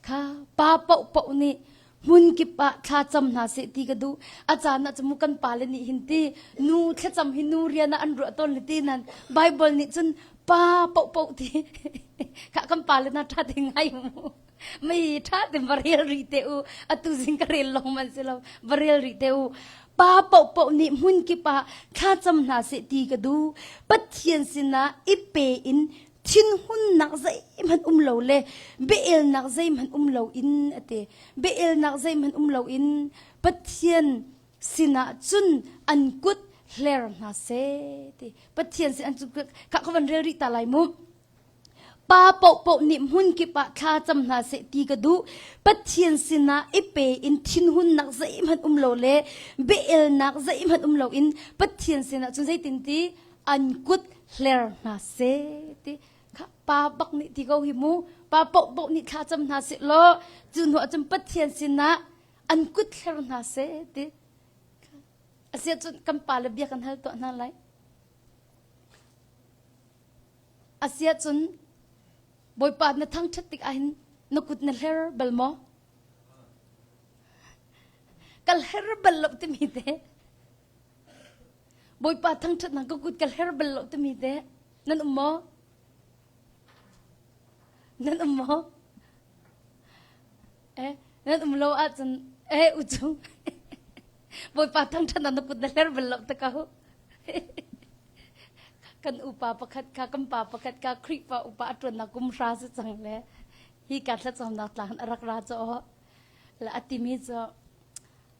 Speaker 1: Kha pa paohpaoh nih hmun kip ah thla cam hna seh ti ka duh. A caan ah cu kan pale nih hin ti nu thlacam hi nu rian ah an ruah tawn le ti nan Bible nih cun pa paohpaoh ti kha kan pale na ṭha te ngai mu. Mei ṭha te va rel rih te u. Atu zing ka rel lawng man si lo. Va rel rih te u. Pa paohpaoh nih hmun kip ah thla cam hna seh ti ka duh. Pathian sinah i pe in thinhunnak zeihmanh um lo le biaelnak zeihmanh um lo in a ti biaelnak zeihmanh um lo in Pathian sinah cun an kut hler hna seh ti Pathian sin an kut kha ka van rel rih ta lai mu pa paohpaoh nih hmun kip ah thla cam hna seh ti ka duh Pathian sinah i pe in thinhunnak zeihmanh um lo le biaelnak zeihmanh um lo in Pathian sinah cun zeitin ti an kut hler hna seh ti kha pa bak nih ti ko hi mu pa paohpaoh nih thla cam hna seh law cu hnu ahcun Pathian sinah an kut hler hna seh ti asiah cun kan pa le bia kan hal tuah hna lai asiah cun Bawipa na thangṭhat tik ahhin na kut na hler bal maw kal hler bal lo timi te Bawipa thangṭhatnak ka kut ka hler bal lo timi te nan um maw? Nan um maw? Eh, nan um lo ahcun eh ucung Bawipa thangṭhatnak na kut na hler bal lo te ko. kan upa pakhat kha kan pa pakhat kha Khrihfa upa a ṭuannak kum hra si cang le hi ka thlacamnak tlang a rak ra cu le a timi cu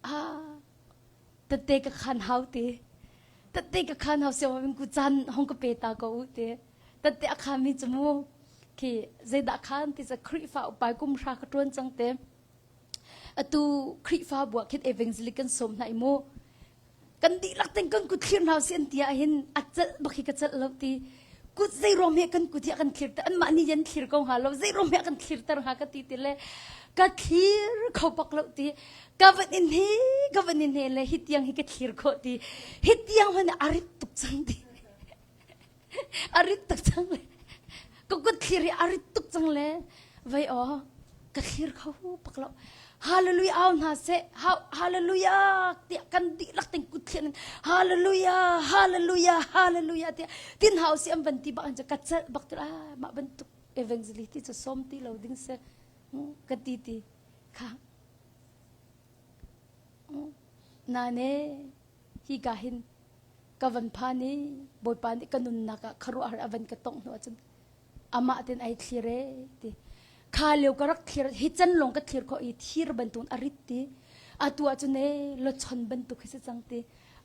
Speaker 1: ah Tette ka khan hau ti. Tette ka khan hau siang ku caan hong ka pe ta ko u ti. Tatte a khami cu mu khi zeidah khan ti ca Khrihfa upa kum hra ka ṭuan cang te. Atu Khrihfa bu ah khin evangelik kan sawm hna i mu kan dihlak ten kan kut thlir hna si an ti ah hin a celh bak hi ka celh lo ti kut zeiruam he kan kut hi a kan thlir ter anmah nih yan thlir ko hnga lo zeiruam he a kan thlir ter hnga ka ti ti le ka thlir kho bak lo ti ka van in he ka van in he le hi tiang hi ka thlir khawh ti hi tiang hman a rit tuk cang ti a rit tuk cang le ka kut thlir hi a rit tuk cang le vei aw ka thlir kho pak lo hallelujah au hna seh hallelujah tiah kan dihlak ting kut thlir in hallelujah hallelujah hallelujah tiah tin hau si an van ti bak an ka celh bak tu ah mah bantuk evangelist ti cu som ti lo ding se ka ti ti kha na ne hi ka hin ka van phan i Bawipa nih ka nunnak ah khuaruahhar a van ka tongh hnu ahcun amah ten ai thlir e ti kha lio ka rak thlir hi can lawng ka thlir khawh i thir bantuk a rit ti atu ahcun e lochon bantuk hi si cang ti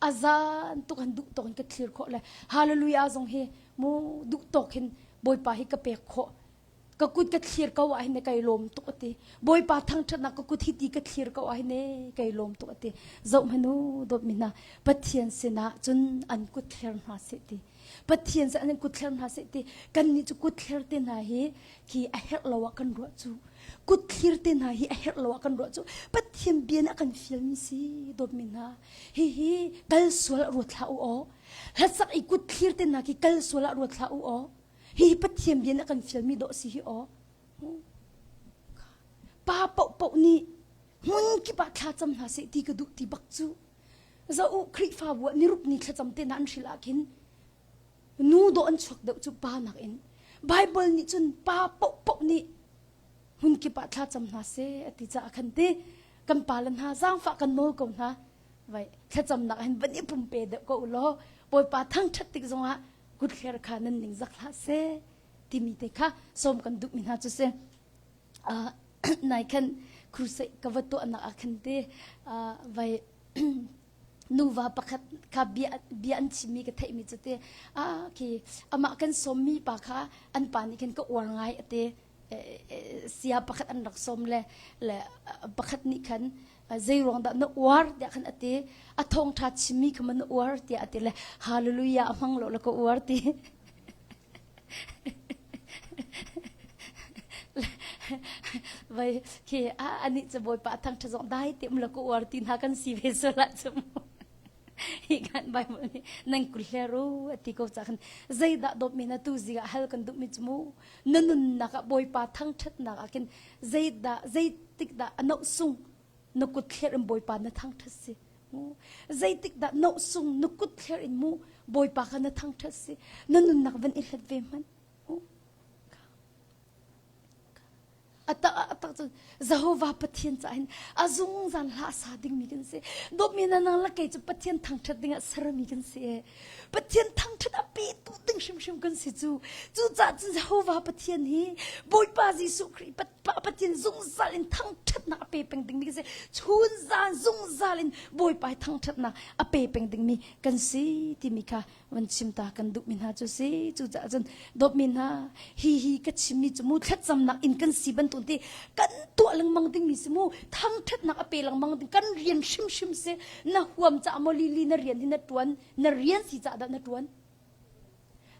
Speaker 1: a zan tuk han duh tawk in ka thlir khawh le hallelujah zong hi mu duh tawk hin Bawipa hi ka pek khawh ka kut ka thlir ko ah hin kai lawm tuk ati bawipa thangthatnak ka kut hi ti ka thlir ko ah hin kai lawm tuk ati zoh hmanu dawt mi hna pathian sinah cun an kut thler hna seh ti pathian sin an kut thler hna seh ti kan nih cu kut thler te hna hi khi a herh lo ah kan ruah cu kut thlir te hna hi a herh lo ah kan ruah cu pathian bia nih a kan fial mi si dawt mi hna hi hi kal sual ruat hlah u aw hlasak i kut thlir te hna khi kal sual ah ruat hlah u aw Hi Pathian bia nih a kan fialmi dawh si hi aw. Pa paohpaoh nih hmun kip ah thlacam hna seh ti ka duh ti bak cu. Zoh u Khrihfabu ah niruk ni thlacam te hna an hril ah khin nu dawh an chuak deuh cu pa nakin. Bible nih cun pa paohpaoh nih hmun kip ah thlacam hna seh a ti caah khan ti kan pa le hna zaangfah kan nawl ko hna. Vai thlacamnak hin van i pumpe deuh ko u law Bawipa thangṭhat tik zongah kutthler kha nan ning zak hlah seh timi te kha sawm kan duhmi hna cu si nai khan crusade ka va tuahnak ah khan te vai nuva pakhat kha bia bia an chimmi ka theihmi cu te a khi amah kan sawmmi pa kha an pa nih khan ka uar ngai ate sia pakhat an rak sawm le le pakhat nih khan zei ruang dah na uar tiah khan a ti a thawngṭha chimmi kha na uar tiah a ti le hallelujah a hmang lo le ka uar ti vai khi ani cu bawipa a thangṭha zong dai te um la ka uar ti hna kan si ve sual ah cu hi kan bible nih nan kul hleru ati ko ca khan zeidah dawtmi na tu zing ah hal kan duhmi cu mu na nunnak ah bawipa thangṭhatnak ah khin zeidah zeitik dah a noh sung na kut thler in bawipa na thangṭhat si zeitik dah noh sung na kut thler in mu bawipa kha na thangṭhat si na nunnak van i hlat ve hmanh atak cun Jehovah Pathian caah hin a zungzal hla a sa dingmi kan si dawtmi na nang le kei cu Pathian thangṭhat dingah sermi kan si e Pathian thangṭhat a petu ding hrimhrim kan si cu cucaah cun Jehovah Pathian hi Bawipa Jesuh Khrih Pa Pathian zungzal in thangṭhatnak a pe peng dingmi kan si chun zan zungzal in Bawipa hi thangṭhatnak a pe peng dingmi kan si timi kha van chim ta kan duhmi hna cu si cucaah cun dawtmi hna hi hi ka chimmi cu mu thlacamnak in kan si bantuk ti kan tuah lengmang dingmi si mu thangṭhatnak a pe lengmang ding kan rian hrimhrim si na huam caah maw lili na rian hi na ṭuan na rian si caah dah na ṭuan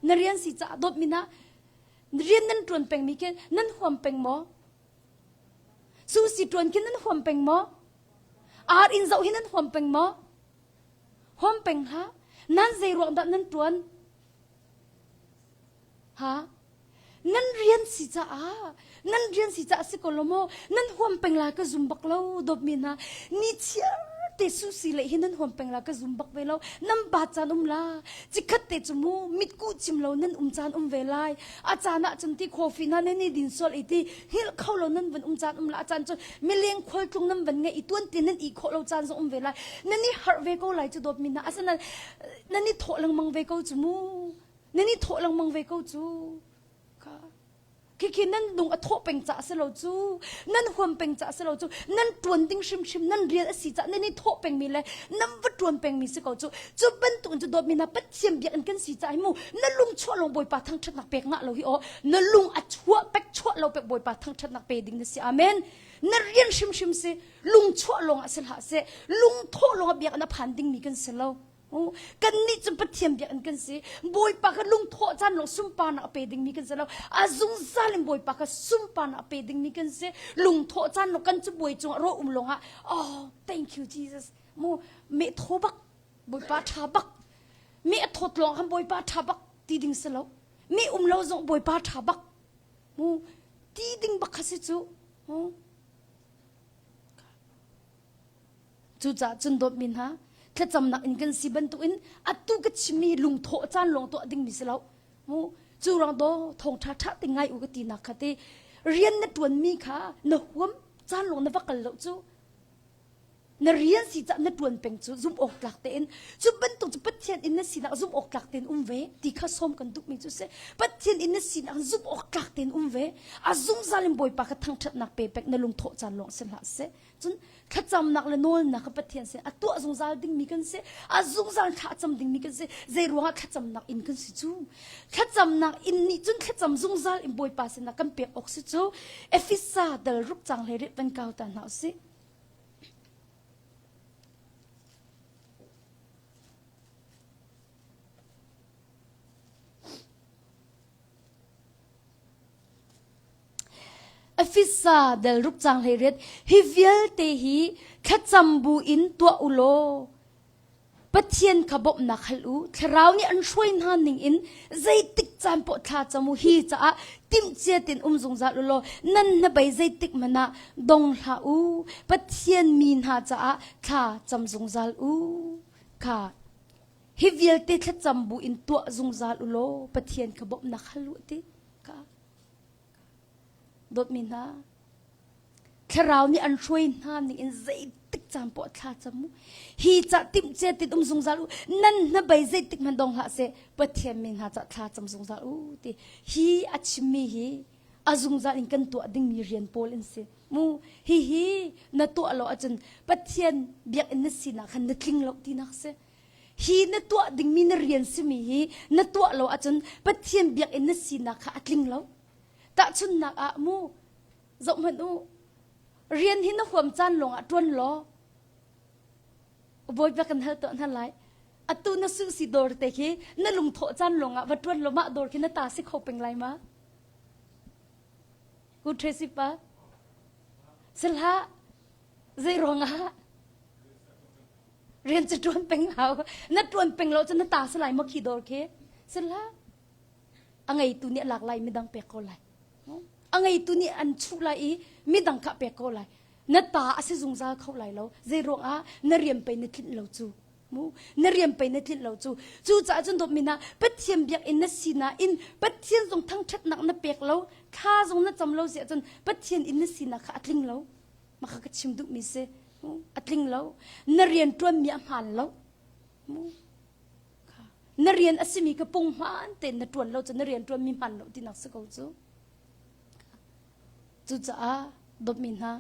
Speaker 1: na rian si caah dawtmi hna rian nan ṭuan pengmi khi nan huam peng maw susi ṭuan khi nan huam peng maw ar in zoh hi nan huam peng maw Huam peng hlah. Nan zei ruang dah nan ṭuan? Ha? Nan rian si caah, nan rian si caah si ko lo maw? Nan huam peng lai ka zum bak lo, dawtmi hna. Ni chiar te susi le hi nan huam peng la ka zum bak ve lo. Nan ba caan um la. Cikhat te cu mu mitkuh cim lo nan um caan um ve lai. A caan ah cun ti coffee hna nan i din sual i ti hngilh kho lo nan van um caan um la a caan cun mileng khualtlung nan van ngeih i tuan te nan i khawh lo caan zong um ve lai nan i harh ve ko lai cu dawtmi hna asinain nan i thawh lengmang ve ko cu mu nan i thawh lengmang ve ko cu ka. Khikhi nan lung a thawh peng ca si lo cu, nan huam peng ca si lo cu, nan ṭuan ding hrimhrim nan rian a si ca nan i thawh pengmi le nan va ṭuan pengmi si ko cu. Cu bantuk in cu dawtmi hna Pathian biakinn kan si ca hi mu na lung chuah lawng Bawipa thangṭhatnak pek ngah lo hi aw na lung a chuah pek chuah lo pek Bawipa thangṭhatnak pe ding na si. Amen. Na rian hrimhrim si lung chuah lawng ah si hlah seh lung thawh lawng ah biakinn a phan dingmi kan si lo. Kannih cu Pathian biakinn kan si. Bawipa kha lungthawh caan lawng sunparnak a pe dingmi kan si lo. A zungzal in Bawipa kha sunparnak a pe dingmi kan si. Lungthawh caan lawng kan cabuai cungah rawh um lawngah oh thank you Jesus. Mu meh thaw bak Bawipa ṭha bak. Meh a thawt lawng khan Bawipa ṭha bak ti ding si lo. Meh um lo zong Bawipa ṭha bak. Mu ti ding bak kha si cu. Mu Cucaah cun dawtmi hna, thlacamnak in kan si bantukin atu ka chimmi lungthawh caan lawng tuah dingmi si lo. Mu cu ruang daw thawngṭha ṭha te ngai u ka tinak kha te rian na ṭuanmi kha na huam caan lawng na va kal lo cu na rian si cah na ṭuan peng cu zumh awk tlak tein cu bantuk cu Pathian in na sinak zumh awk tlak tein um ve ti kha sawm kan duhmi cu si Pathian in na sinak zumh awk tlak tein um ve a zungzal in Bawipa kha thangṭhatnak pe pek na lungthawh caan lawng si hlah seh Cun thlacamnak le nawlnak kha Pathian sin a tuah zungzal dingmi kan si. A zungzal thla a cam dingmi kan si. Zei ruangah thlacamnak inn kan si cu? Thlacamnak inn nih cun thlacam zungzal in Bawipa sinah kan pek awk si cu. Efesa dal ruk cang hlei riat van kau ta hna usih. Afisa del ruk cang hlei riat hi vialte hi thlacam bu in tuah u law Pathian kha bawmhnak hal u thlarau nih an hruai hna ning in zeitik caan poh thla cam u hi caah timhcia tein um zungzal u law nan hnabei zeitik hmanh ah dong hlah u Pathian mi hna caah thla cam zungzal u kha hi vialte thlacam bu in tuah zungzal u law Pathian kha bawmhnak hal u ti ka Dawtmi hna, Thlarau nih an hruai hna ning in zeitik caan poah thla cam u. Hi ca timhcia tin um zungzal u. Nan hnabei zeitik hmanh dong hlah seh. Pathian mi hna ca thla cam zungzal u ti. Hi a chimmi hi a zungzal in kan tuah dingmi rian pawl an si. Mu hi hi na tuah lo ahcun Pathian biakinn na sinak khan na tling lo tinak si. Hi na tuah dingmi na rian simi hi na tuah lo ahcun Pathian biakinn na sinak kha a tling lo. Tahchunhnak ah mu zoh hmanh u rian hi na huam caan lawngah ṭuan law Bawipa kan hal tuah hna lai. Atu na su si dawr te khi na lungthawh caan lawngah va ṭuan law mah dawr khi na ta si kho peng lai ma? Ku Tracy pa Sihlah zei ruangah rian cu ṭuan peng hau na ṭuan peng lo cun na ta si lai maw khi dawr khi sihlah a ngeitu nih a lak lai midang pek ko lai a ngeitu nih an chuh lai i midang kha pek ko lai na ta a si zungzal kho lai lo zei ruangah na rian pei na tlinh lo cu mu na rian pei na tlinh lo cu cu caah cun dawtmi hna Pathian biakinn na sinak in Pathian zong thangṭhatnak na pek lo thla zong na cam lo si ahcun Pathian inn na sinak kha a tling lo mah kha ka chim duhmi si a tling lo na rian ṭuanmi a hmaan lo na rian a simi ka pung hmaan tein na ṭuan lo cu na rian ṭuanmi hmaan lo tinak si ko cu cucaah dawtmi hna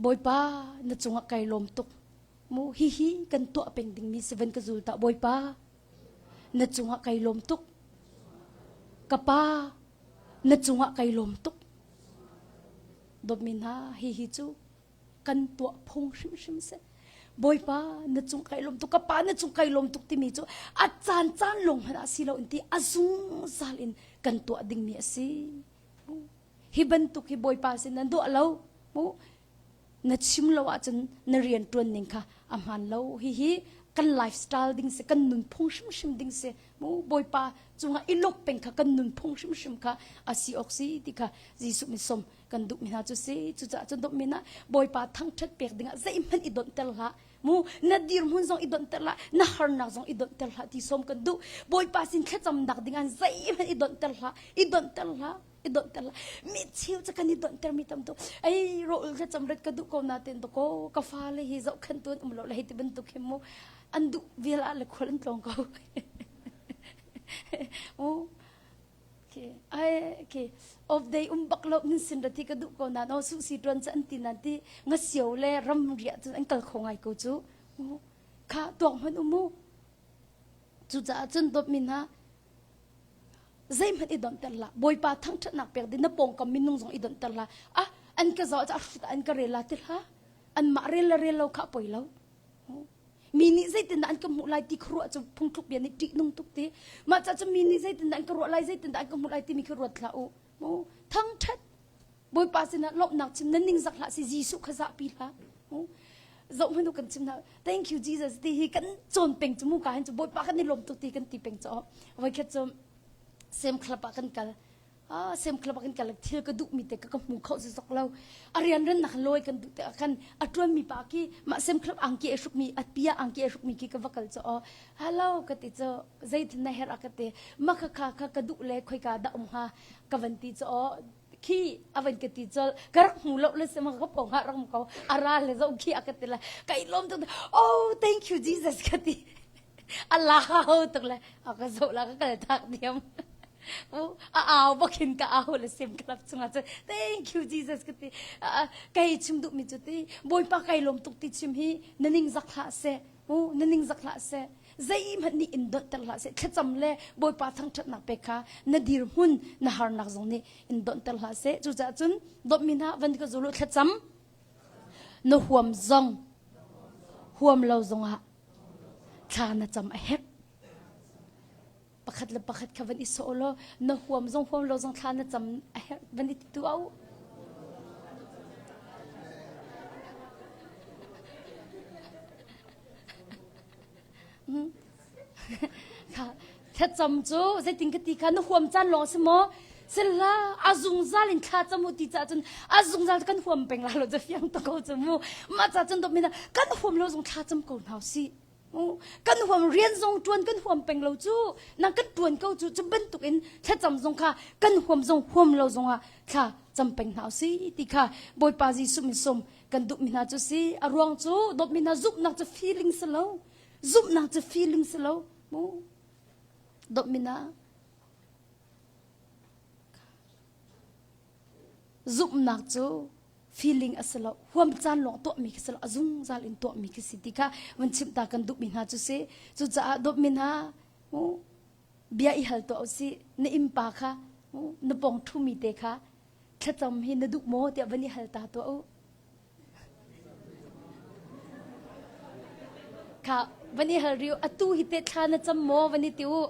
Speaker 1: Bawipa na cungah kai lawm tuk mu hihi kan tuah peng dingmi si van ka zul ta Bawipa na cungah kai lawm tuk ka pa na cungah kai lawm tuk Dawtmi hna, hihi cu kan tuah phung hrimhrim si. Bawipa na cung kai lawm tuk, ka pa na cung kai lawm tuk timi cu a caan caan lawng hmanh ah si lo in ti a zungzal in kan tuah dingmi a si. Hi bantuk hi Bawipa sin nan duah lo. Mu na chim lo ahcun na rian ṭuan ning kha a hmaan lo. Hihi kan lifestyle ding si, kan nunphung hrimhrim ding si. Mu Bawipa cungah i lawmh peng kha kan nunphung hrimhrim kha a si awk si ti kha Jesuh min som kan duhmi hna cu si. Cucaah cun dawtmi hna Bawipa thangṭhat pek dingah zeihmanh i donhter hlah. Mu na dirhmun zong i donhter hlah, na harnak zong i donhter hlah ti sawm kan duh. Bawipa sin thlacamnak dingah zeihmanh i donhter hlah, i donhter hlah. i donhter la mi cheu cu kan i donhter mi tam tuk ei ro ul cam ret ka duh ko na ten to ko ka fa le hi zoh khan tun um lo le hei ti bantuk hi mu an duh vial ah le khual an tlong ko okay ai. Khi off day um bak lo nin sin ra ti ka duh ko nan o su si tuan cha an ti nan ti nga sio le ram ria cun an kal kho ngai ko cu. Kha tuak hman umu. Cucaah cun dawt mi hna zeihmanh i donhter hlah bawipa thangṭhatnak pek ding na pawngkam minung zong i donhter hlah ah an ka zoh ah hrut an ka rel la ti hlah anmah rel le rel lo kha poi lo mi nih zeitindah an ka hmuh lai ti khuaruah cu phungthluk bia nih ṭihnung tuk ti mah ca cu mi nih zeitindah an ka ruah lai zeitindah an ka hmuh lai timi khi ruat hlah u thangṭhat Bawipa sinah lawmhnak chim nan ningzak hlah si Jesuh kha zahpi hlah. Zoh hmanh u kan chim hna. Thank you Jesus ti hi kan cawn peng cu mu ka hin cu Bawipa kan i lawm tuk ti kan ti peng cu. Voikhat cu sem club ah kan kal. Ah sem club ah kan kal thil ka duh mi te ka ka hmu kho zok lo. A rian ran nak lawi kan duh te ah khan a tuan mi pa ki mah sem club angki a hruk mi a pia angki a hruk mi ki ka va kal cu. Hello ka ti cu zeitin na her a ka ti. Ma kha kha kha ka duh le khoika dah um hnga ka van ti cu khi a van ka ti col ka rak hmu lo le sema ka pong ha rak ko ara le zo khi a ka ti la kai lom tuk oh thank you jesus ka ti Allah tuk le a ka zo la ka kal tak diam a au bakin ka au le sim club chunga chu thank you jesus ka ti kai chim duh mi chu ti bawipa kai lom tuk ti chim hi naning zak hlah se u naning zak hlah se zeihmanh nih in donhter hlah seh thlacam le bawipa thangṭhatnak pek kha na dirhmun na harnak zong nih in donhter hlah seh cucaah cun dawtmi hna van ka zul u thlacam na huam zong huam lo zongah thla na cam a herh pakhat le pakhat kha van i sawh law na huam zong huam lo zong thla na cam a herh van i tu au Thlacam cu zeitin ka ti kha na huam caan lawng si maw? Sila a zungzal in thla cam u ti caah cun a zungzal kan huam peng la lo cu fiang tuk ko cu mu. Mah ca cun dawt kan huam lo zong thla cam ko hna usih. Kan huam rian zong ṭuan kan huam peng lo cu nang kan ṭuan ko cu cu bantuk in thlacam zong kha kan huam zong huam lo zong ah thla cam peng hna usih ti kha Bawipa Jesuh min sawm kan duhmi hna cu si a ruang cu dawtmi hna zumhnak cu feeling si lo zumhnak cu feeling si lo mu dawtmi hna zumhnak cu feeling a si lo huam caan lawng tuahmi khi si lo a zungzal in tuahmi khi si ti kha van chimh ta kan duhmi hna cu si cucaah dawtmi hna mu bia i hal tuah usih na innpa kha na pawng ṭhumi te kha thlacam hi na duh maw tiah van i hal ta tuah u. Kha van i hal riu atu hi te thla na cam maw van i ti u.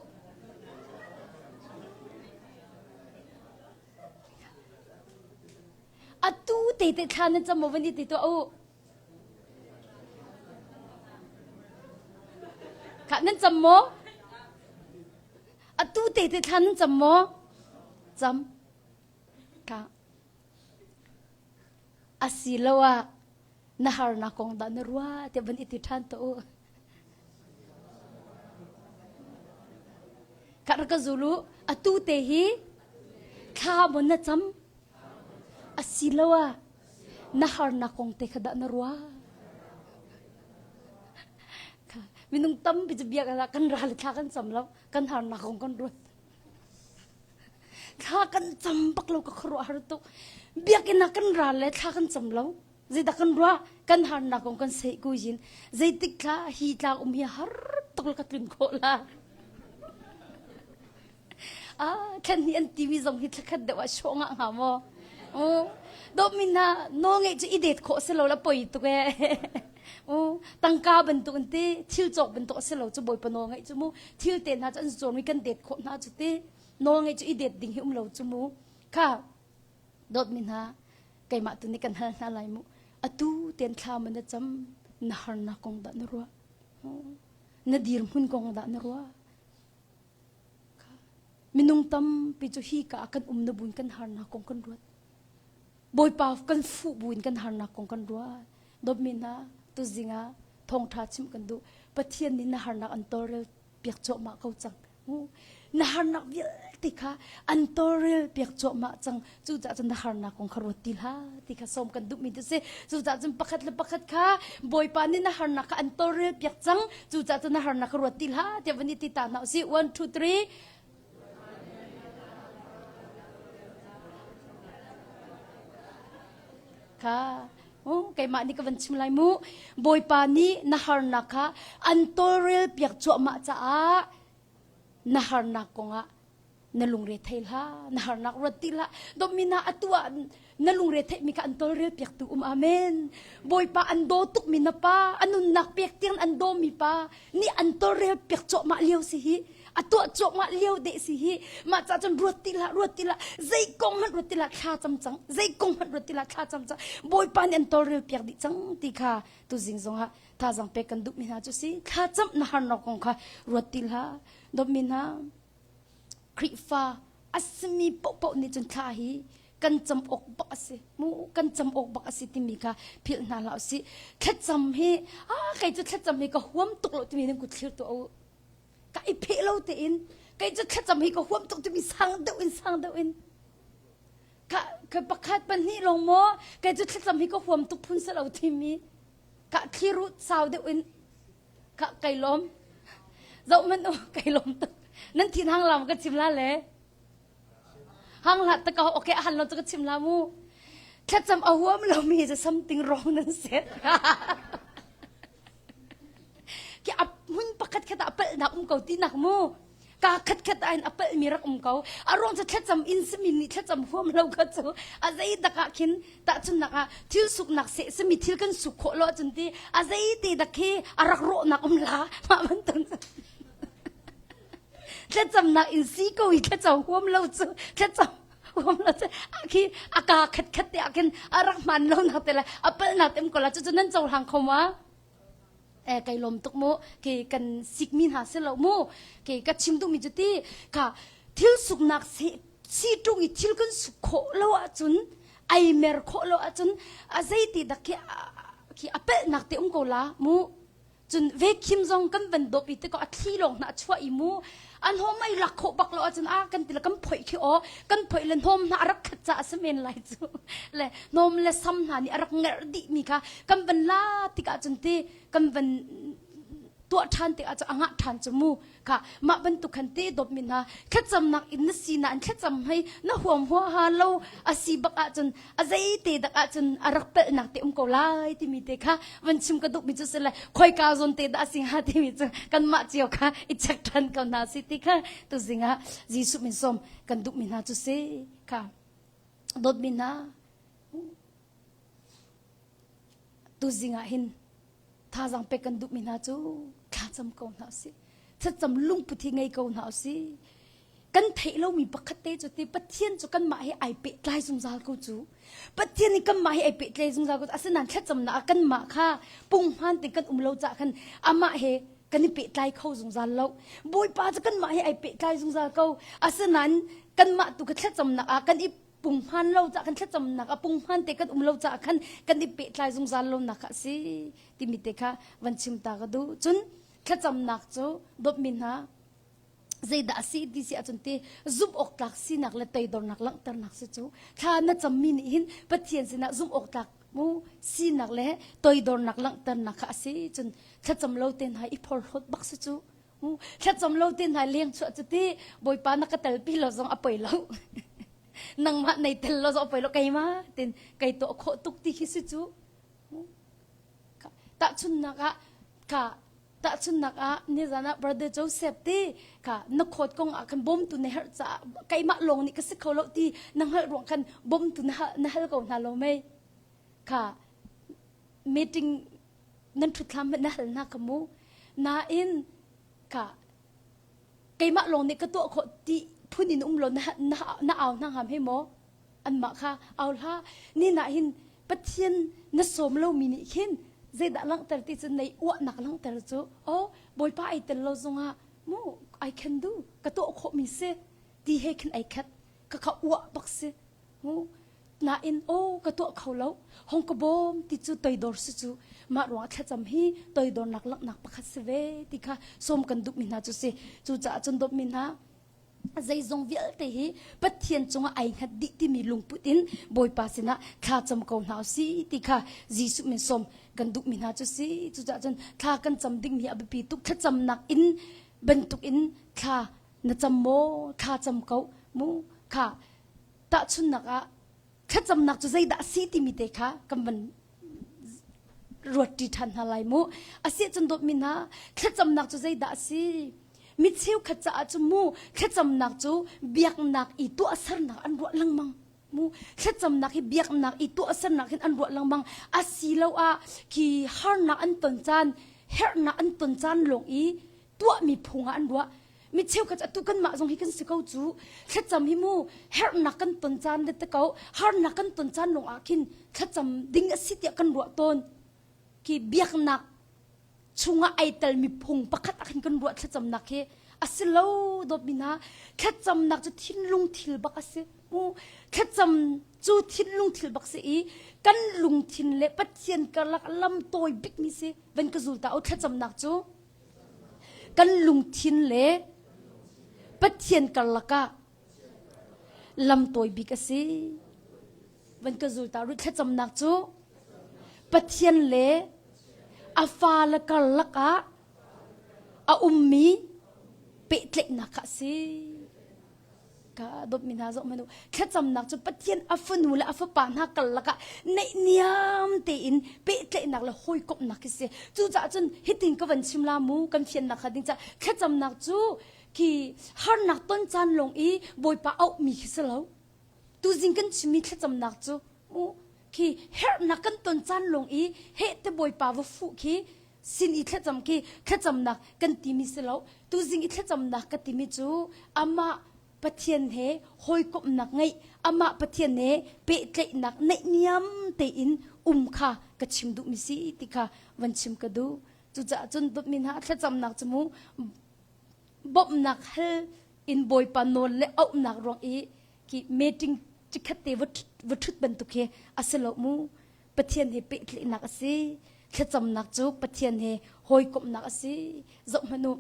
Speaker 1: Atu te te thla na cam maw van i ti tuah u. Kha nan cam maw? Atu te te thla nan cam maw? Cam. Ka asiloah na harnak kong dah na ruah tiah van i ti ṭhan tuah u. Ka rak ka zul u. Atu te hi thla maw na cam? Asiloah na harnak kong te kha dah na ruah? Minung tampi cu biak kan ral thla kan cam lo, kan harnak kong kan ruat. Thla kan cam bak lo ka khuaruah har tuk. Biakinn ah kan ral le thla kan cam lo. Zeidah kan ruah? Kan harnak kong kan seih ku yin. Zeitik thla hi tlang um hi har tuk la ka tlun khawh la. Ah, thlen hi an timi zong hi thlakhat deuh ah shawh ngah hnga maw? Oh, dawt min na nawl ngeih cu i det khawh si lo la poi tuk ee. Oh, tangka bantuk in ti thil cawk bantuk a si lo cu bawipa nawl ngeih cu mu thil te hna cu an cawn mi kan det khawh hna cu ti nawl ngeih cu i det ding hi um lo cu mu kha dawt mi hna keimah tu nih kan hal hna lai mu atu ten thla man na cam na harnak kong dah na ruah na dirhmun kong dah na ruah Minung tampi cu hi ka ah kan um na buin kan harnak kong kan ruat. Bawipa kan fuh buin kan harnak kong kan ruat. Dawtmi hna, tuzing ah thawngṭha chimh kan duh. Pathian nih na harnak an tawlrel piak cuahmah ko cang. Na harnak vialte kha an tawlrel piak cuahmah cang. Cucaah cun na harnak kong kha ruat ti hlah ti kha sawm kan duhmi tu si. Cucaah cun pakhat le pakhat kha Bawipa nih na harnak kha an tawlrel piak cang. Cucaah cun na harnak kha ruat ti hlah tiah van i ti ta hna usih. 1 2 3. Kha keimah nih ka van chim lai mu. Bawipa nih na harnak kha an tawlrel piak cuahmah caah na harnak kongah na lungre thei hlah na harnak ruat ti hlah dawtmi hna atu ah na lungre theihmi kha an tawlrel piaktu um amen bawipa an daw tukmi na pa a nunnak pek tiang an dawmi pa nih an tawlrel piak cuahmah lio si hi a tuah cuahmah lio deh si hi mah ca cun ruat ti hlah ruat ti hlah zei kong hmanh ruat ti hlah thla cam cang zei kong hmanh ruat ti hlah thla cam cang bawipa nih an tawlrel piak dih cang ti kha tuzing zongah thazang pek kan duhmi hna cu si thla cam na harnak kong kha ruat ti hlah dawtmi hna Khrihfa a simi paohpaoh nih cun thla hi kan cam awk bak a si mu kan cam awk bak a si timi kha philh hna hlah usih thlacam hi ah kei cu thlacam hi ka huam tuk lo timi nan kut thlir tuah u ka i pheh lo tein kei cu thlacam hi ka huam tuk timi sang deuh in sang deuh in ka ka pakhat pahnih lawng maw kei cu thlacam hi ka huam tuk phun si lo timi ka thlir u sau deuh in Ka kai lawm. Zoh man u kai lawm tuk. Nan thin hang lam ka chim la le. Hang hlah ta ka okay han lo ka chim la mu. Thlacam a huam lo mi cu something wrong nan set. Ki a hmun pakhat khat ah palhnak um ko ti nak mu. Ka khat khat ah in a palh mi rak um ko. A ruang cu thlacam in simi nih thlacam huam lo kha cu a zei dak ah khin tahchunnak ah thil suknak seh simi thil kan suk khawh lo ahcun ti a zei te dak khi a rak rawhnak um la mah bantuk thlacamnak in si ko i thlacam huam lo cu thlacam huam lo cu khi a ka khat khat te ah khin a rak hman lo nak te le a palh nak te um ko la cu cu nan cohlang kho ma eh kai lawm tuk mu ke kan sikmi hna si lo mu ke ka chim duhmi cu ti kha thil suknak seh si ṭung i thil kan suk khawh lo ahcun ai mer khawh lo ahcun a zeiti dak khi khi a pelhnak te um ko la mu cun vacuum zong kan van dawp i tikah a thli lawng hna a chuah i mu an hnawm ai lak khawh bak lo ahcun a kan ti le kan phoih khi aw kan phoih le hnawm hna a rak khat ca a si men lai cu le hnawm le sam hna nih a rak ngerh dih mi kha kan van la tikah cun ti kan van tuah ṭhan tikah cu a ngah ṭhan cu mu kha mah bantuk khan te dawp mi hna thlacamnak in na sinak in thlacam hei na huam huaha lo a si bak ahcun a zei te dak ahcun a rak pelhnak te um ko lai timi te kha van chim ka duh mi cu si le khoika zawn te dah a si hnga timi cu kanmah cio kha i check ṭhan ko hna si ti kha tuzing ah Jesuh min sawm kan duh mi hna cu si kha dawt mi hna tuzing ah hin Thazaang pek kan duhmi hna cu thlacam ko hna usih. Thlacam lungput hi ngei ko hna usih. Kan theih lomi pakhat te cu ti Pathian cu kanmah he ai pehtlai zungzal ko cu. Pathian nih kanmah he ai pehtlai zungzal ko cu. Asinain thlacamnak ah kanmah kha punghman te kan um lo caah khan amah he kan i pehtlai kho zungzal lo. Bawipa cu kanmah he ai pehtlai zungzal ko. Asinain kanmah tu kha thlacamnak ah kan i punghman lo caah kan thlacamnak a punghman te kan um lo caah khan kan i pehtlai zungzal lonak kha a si timi te kha van chim ta ka duh cun thlacamnak cu dawtmi hna zeidah a si ti si ahcun ti zumh awk tlak sinak le toidornak langhternak si cu thla na cammi nih hin Pathian sinah zumh awk tlak mu sinak le toidornak langhternak kha a si cun thlacam lo te hna i phorhlawt bak si cu Thlacam lo te hna leng chuah cu ti Bawipa na ka telpi lo zong a poi lo. Nangmah nei tel lo zong a poi lo keimah tin kei tuah khawh tuk ti khi si cu. Tahchunnak ah ka tahchunnak ah nizan ah brother Joseph ti ka na khawt kong ah khan bawmtu na herh caah keimah lawng nih ka si kho lo ti na hngalh ruang khan bawmtu na na hal ko hna lo mei kha meeting nan ṭhutthlam hmanh na hal hna ka mu nain ka keimah lawng nih ka tuah khawh ti phun in um lo na na na au hna ngam he maw anmah kha au hlah ni na hin pathian na sawm lomi nih khin zeidah langhter ti cu nei uahnak langhter cu oh bawipa ai tel lo zongah mu I can do ka tuah khawh mi si ti he khin ai khat ka kha uah bak si Mu nain aw ka tuah kho lo hong ka bawm ti cu toidor si cu mah ruangah thlacam hi toidornak langhnak pakhat si ve ti kha sawm kan duhmi hna cu si cucaah cun dawtmi hna zeizong vialte hi Pathian cungah ai hngat dih timi lungput in Bawipa sinah thla cam ko hna si ti kha Jesuh min sawm kan duhmi hna cu si cucaah cun thla kan cam dingmi a biapi tuk thlacamnak in bantuk in thla na cam maw thla cam ko mu kha Tahchunhnak ah. Thlacamnak cu zeidah a si timi te kha kan van ruatṭi ṭhan hna lai mu. Asiahcun dawtmi hna, thlacamnak cu zeidah a si? Mi cheukhat caah cu mu thlacamnak cu biaknak i tuahsernak an ruah lengmang. Mu thlacamnak hi biaknak i tuahsernak hin an ruah lengmang. Asiloah khi harnak an ton caan, herhnak an ton caan lawng i tuahmi phung ah an ruah. Mi cheukhat atu kanmah zong hi kan si ko cu. Thlacam hi mu herhnak kan ton caan le te ko harnak kan ton caan lawng ah khin thlacam ding a si tiah kan ruah tawn. Khi biaknak chungah ai telmi phung pakhat ah khin kan ruah thlacamnak hi a si lo dawtmi hna thlacamnak cu thinlung thil bak a si. Mu thlacam cu thinlung thil bak si i kan lungthin le Pathian karlak lam tawi bikmi si. Van ka zul ta o thlacamnak cu Kan lungthin le Pathian karlak ah lam tawi bik a si. Van ka zul ta rih thlacamnak cu Pathian le a fale karlak ah a ummi pehtlaihnak kha a si. Ka dawtmi hna zoh hmanh u. Thlacamnak cu Pathian a fanu le a fapa hna karlak ah naihniam tein pehtlaihnak le hawikomhnak khi si. Cucaah cun hitin ka van chim la mu kan fiannak kha ding caah thlacamnak cu khi harnak ton caan lawng i Bawipa auhmi khi si lo. Tuzing kan chimmi thlacamnak cu mu khi herhnak kan ton caan lawng i heh te Bawipa va fuh khi sin i thlacam khi thlacamnak kan timi si lo tuzing i thlacamnak ka timi cu amah Pathian he hawikomhnak ngeih amah Pathian he pehtlaihnak naihniam tein um kha ka chim duhmi si ti kha van chim ka duh cucaah cun dawtmi hna thlacamnak cu mu bawmhnak hal in Bawipa nawl le auhnak ruang i ki meeting cikhat te va ṭhut bantuk hi a si lo mu Pathian he pehtlaihnak a si. Thlacamnak cu Pathian he hawikomhnak a si. Zoh hmanh u.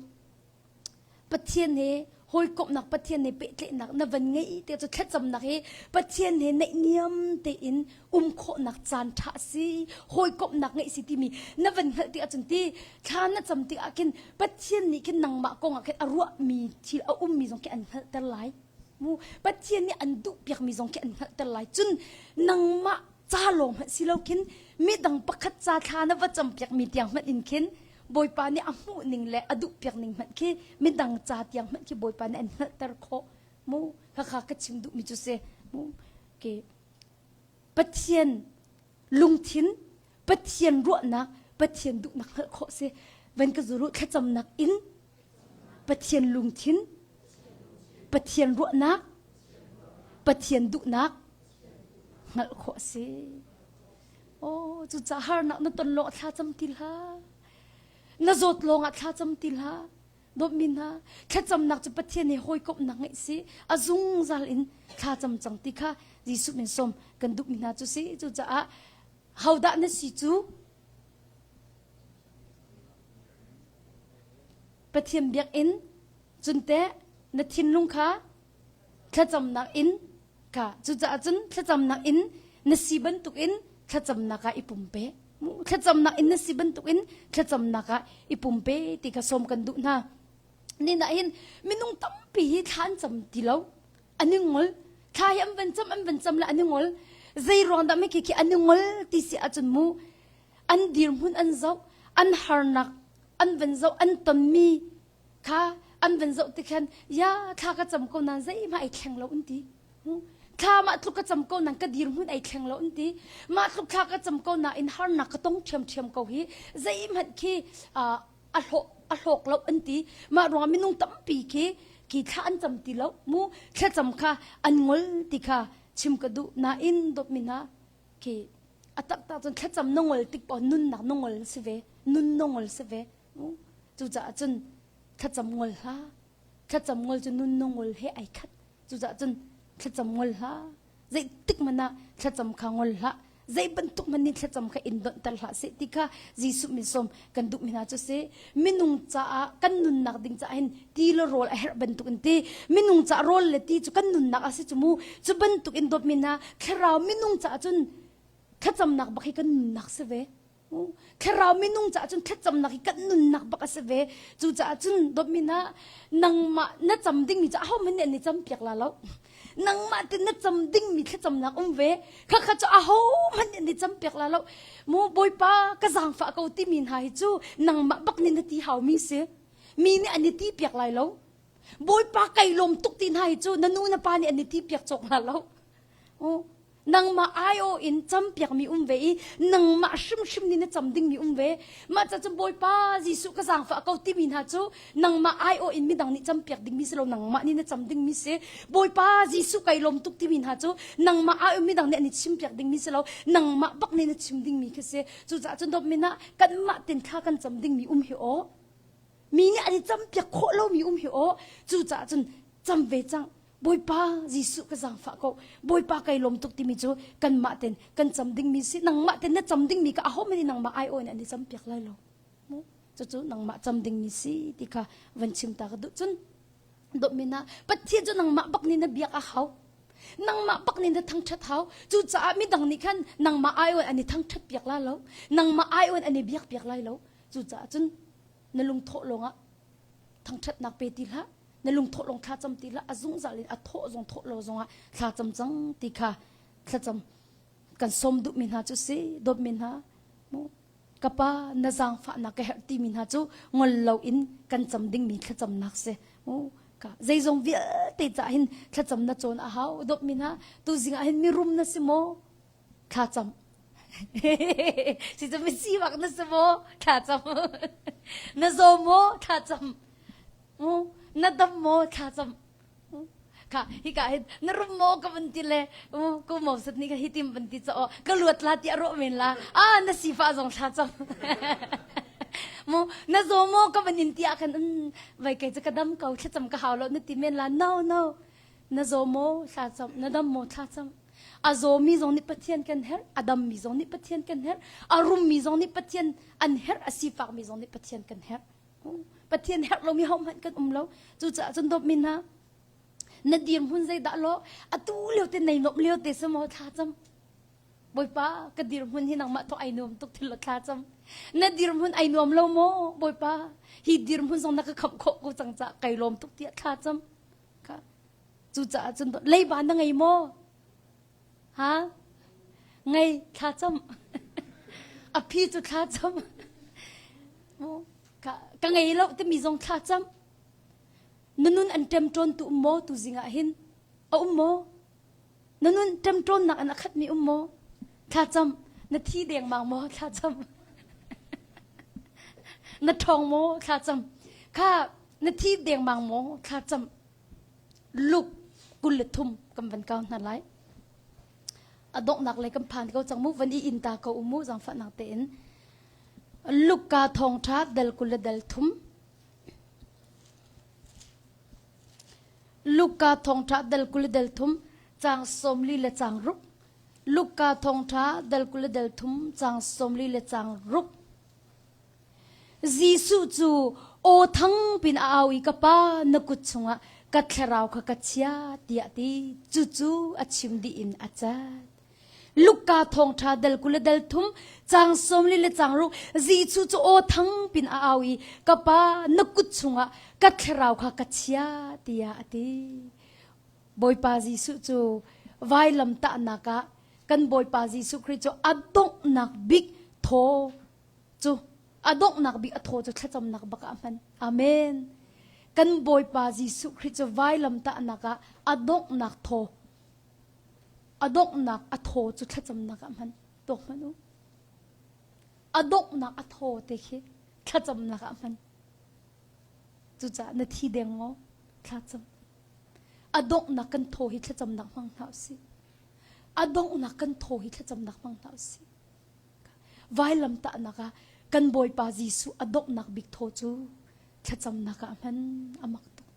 Speaker 1: Pathian he hawikomhnak Pathian he pehtlaihnak na van ngeih te cu thlacamnak hi Pathian he naihniam tein um khawhnak caan ṭha a si. Hawikomhnak ngeih si timi na van hngalh tik ahcun ti thla na cam tik ah khin Pathian nih khin nangmah kong ah khin a ruahmi thil a ummi zong khi an hngalhter lai. Mu Pathian nih an duhpiakmi zong khi an hngalhter lai. Cun nangmah ca lawng hmanh si lo khin midang pakhat ca thla na va campiak mi tiang hmanh in khin Bawipa nih a hmuh ning le a duhpiak ning hmanh khi midang ca tiang hmanh khi Bawipa nih an hngalhter khawh mu khakha ka chim duhmi cu si mu ke Pathian lungthin Pathian ruahnak Pathian duhnak hngalh khawh si van ka zuru thlacamnak in Pathian lungthin Pathian ruahnak Pathian duhnak hngalh khawh a si. Oh, cucaah harnak na ton lawng thla cam ti hlah. Na zawt lawngah thla cam ti hlah. Dawtmi hna, thlacamnak cu Pathian he hawikomhnak ngeih si. A zungzal in thla cam cang ti kha Jesuh min sawm kan duhmi hna cu si. Cucaah hodah na si cu Pathian biakinn cun teh na thinlung kha thlacamnak in ka cucaah cun thlacamnak in na si bantukin thlacamnak ah i pumpe thlacamnak in na si bantukin thlacamnak ah i pumpe ti kha sawm kan duh hna ni na hin minung tampi hi thla an cam ti lo an i ngol thla hi an van cam an van cam le an i ngol zei ruang dah khi khi an i ngol ti si ahcun mu an dirhmun an zoh an harnak an van zoh an tonmi kha an van zoh ti khan ya thla ka cam ko nan zeihmah ai thleng lo an ti thla mah tluk ka cam ko nan ka dirhmun ai thleng lo an ti mah tluk thla ka cam ko nain harnak ka tong ṭhiamṭhiam ko hi zeihmanh khi a hlawh a hlawk lo an ti mah ruangah minung tampi khi khi thla an cam ti lo mu thlacam kha an ngol ti kha chim ka duh nain dawtmi hna khi a taktak cun thlacam na ngol tik paoh nunnak na ngol si ve nun na ngol si ve Cucaah cun thlacam ngol hlah. Thlacam ngol cu nun na ngol he ai khat. Cucaah cun thlacam ngol hlah. Zeitik hmanh ah thlacam kha ngol hlah. Zei bantuk hmanh nih thlacam kha in donhter hlah seh ti kha Jesuh min sawm kan duhmi hna cu si. Minung caah kan nunnak ding caah hin ti le rawl a herh bantuk in ti. Minung caah rawl le ti cu kan nunnak a si cu mu. Cu bantuk in dawtmi hna thlarau minung caah cun thlacamnak bak hi kan nunnak si ve. Thlarau minung caah cun thlacamnak hi kan nunnak bak a si ve. Cucaah cun dawtmi hna, nangmah na cam dingmi cu ahohmanh nih an i campiak la lo. Nangmah te na cam dingmi thlacamnak um ve. Khakha cu ahohmanh nih an i campiak la lo. Mu Bawipa ka zaangfah ko timi hna hi cu nangmah bak nih na ti haumi si. Mi nih an i ti piak lai lo. Bawipa kai lawm tuk ti hna hi cu na nu na pa nih an i ti piak cawk hna lo. Nangmah aiawh in campiakmi um ve i nangmah hrimhrim nih na cam dingmi um ve. Mah ca cun Bawipa Jesuh ka zaangfah ko timi hna cu nangmah aiawh in midang nih campiak dingmi si lo nangmah nih na cam dingmi si. Bawipa Jesuh kai lawm tuk timi hna cu nangmah aiawh midang nih an i chimpiak dingmi si lo nangmah bak nih na chim dingmi khi si. Cucaah cun dawtmi hna kanmah ten thla kan cam dingmi um hi aw. Mi nih an i campiak khawh lomi um hi aw. Cucaah cun cam ve cang. Bawipa Jesuh ka zaangfah ko. Bawipa kai lawm tuk timi cu kanmah ten kan cam dingmi si. Nangmah ten na cam dingmi ka aho mani nangmah ai aw in an i cam piak lai lo. Cucu nangmah cam dingmi si ti kha van chim ta ka duh cun dawtmi na Pathian cu nangmah bak nih na biak a hau. Nangmah bak nih na thangṭhat hau. Cucaah midang nih khan nangmah ai aw in an i thangṭhat piak la lo. Nangmah ai aw in an i biak piak lai lo. Cucaah cun na lungthawh lawngah thangṭhatnak pe ti hlah. Na lungthawh lawng thlacam ti hlah a zungzal in a thawh zong thawh lo zongah thlacam cang ti kha thlacam kan sawm duhmi hna cu si dawtmi hna mu ka pa na zaangfahnak ka herh timi hna cu ngol loin kan cam dingmi thlacamnak si mu ka zeizong vialte cah hin thlacam na cawn a hau dawtmi hna tu zing ah hin mirum na si maw thlacam si cu misifak na si maw thlacam na zaw maw thlacam Na dam maw thlacam kha hika hin na rum maw ka van ti le ku mo sat ni ka hitim van ti cho ka luat la ti aro men la a na sifa zong thlacam mu na zaw maw ka van in ti ah khan vai kai chu ka dam ko thlacam ka hau lo na ti men la no no na zaw maw thlacam na dam maw thlacam a zawmi zong nih Pathian kan herh a dammi zong nih Pathian kan herh a rummi zong nih Pathian an herh a sifakmi zong nih Pathian kan herh Pathian herh lomi hohmanh kan um lo. Cucaah cun dawtmi hna, na dirhmun zeidah law atu lio te nei nuam lio te si maw thla cam. Bawipa ka dirhmun hi nangmah thawk ai nuam tuk thil thla cam. Na dirhmun ai nuam lo maw Bawipa hi dirhmun zong na ka khamh khawh ko cang ca kai lawm tuk tiah thla cam. Kha cucaah cun leiba na ngei maw? Ha? Ngei thlacam. A phi cu thlacam. Ka, ka ngei lo timi zong thlacam. Na nun an ṭemṭawn tu um maw tu zing ah hin? A um maw? Na nun ṭemṭawnnak in a khatmi um maw? Thlacam. Na thi dengmang maw? Thlacam. Na ṭhawng maw? Thlacam. Kha na thi dengmang maw? Thlacam. Luke 23 kan van kau hna lai. A donghnak lei kan phan ko cang mu van i in ta ko u mu zaangfahnak tein. Luka thawngṭha dal 20 le dal thum. Luka thawngṭha dal 20 le dal thum caang 40 le caang ruk. Luka thawngṭha dal 20 le dal thum caang 40 le caang ruk. Jesuh cu aw thang pin a au i ka pa na kut chungah ka thlarau kha ka chia tiah a ti. Cucu a chim dih in a cat. Luka thawngṭha dal 20 le dal thum caang 40 le caang ruk Jesuh cu aw thang pin a au i ka pa na kut chungah ka thlarau kha ka chia tiah a ti. Bawipa Jesuh cu vailam tahnak ah kan Bawipa Jesuh Khrih cu a donghnak bik thaw cu a donghnak bik a thaw cu thlacamnak bak ah a hman. Amen. Kan Bawipa Jesuh Khrih cu vailam tahnak ah a donghnak thaw a donghnak a thaw cu thlacamnak ah hman. Tuak hmanh u. A donghnak a thaw te khi thlacamnak ah hman. Cucaah na thi deng maw? Thlacam. A donghnak kan thaw hi thlacamnak hmang hna usih. A donghnak kan thaw hi thlacamnak hmang hna usih. Vailamtahnak ah kan Bawipa Jesuh a donghnak bik thaw cu thlacamnak ah a hman. A mak tuk.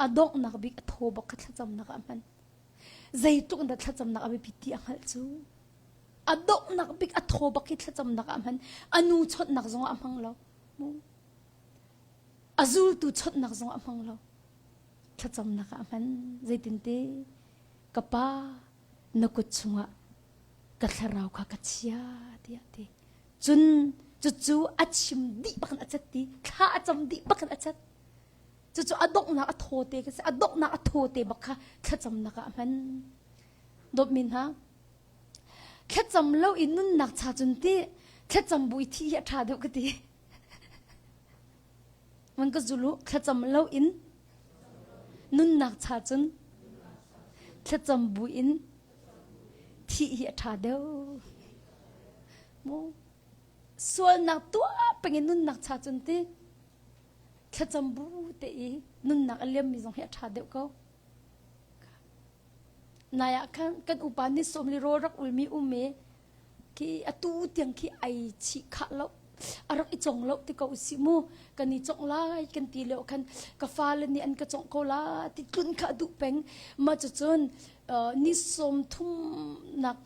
Speaker 1: A donghnak bik a thaw bak kha thlacamnak ah a hman. Zeitluk in dah thlacamnak a biapit ti a hngalh cu. A donghnak bik a thaw bak hi thlacamnak ah a hman. A nu chawnhnak zong ah a hmang lo. A zultu chawnhnak zong ah a hmang lo. Thlacamnak ah a hman. Zeitinte ka pa na kut chungah ka thlarau kha ka chia tiah ti. Cun cucu a chim dih bakin a cat ti thla a cam dih bakin a cat. Cucu a donghnak a thaw te ka si a donghnak a thaw te bak kha thlacamnak ah a hman. Dawtmi hna thlacam lo i nunnak cha cun ti thlacam bu i thih hi a ṭha deuh ka ti. Man ka zulu thlacam lo in nunnak cha cun thlacam bu in thih hi a ṭha deuh. Mu sualnak tuah peng in nunnak cha cun ti thlacam bu te i nunnak a liammi zong hi a ṭha deuh ko. Nai ah khan kan upa nih sawmli rawl rak ulmi um i khi atu tiang khi ai chih khah lo a rak i cong lo ti ko usih mu kan i congh lai kan ti lio khan ka fale nih an ka congh ko la ti tlun kha a duh peng mah cucun ni sawm thumnak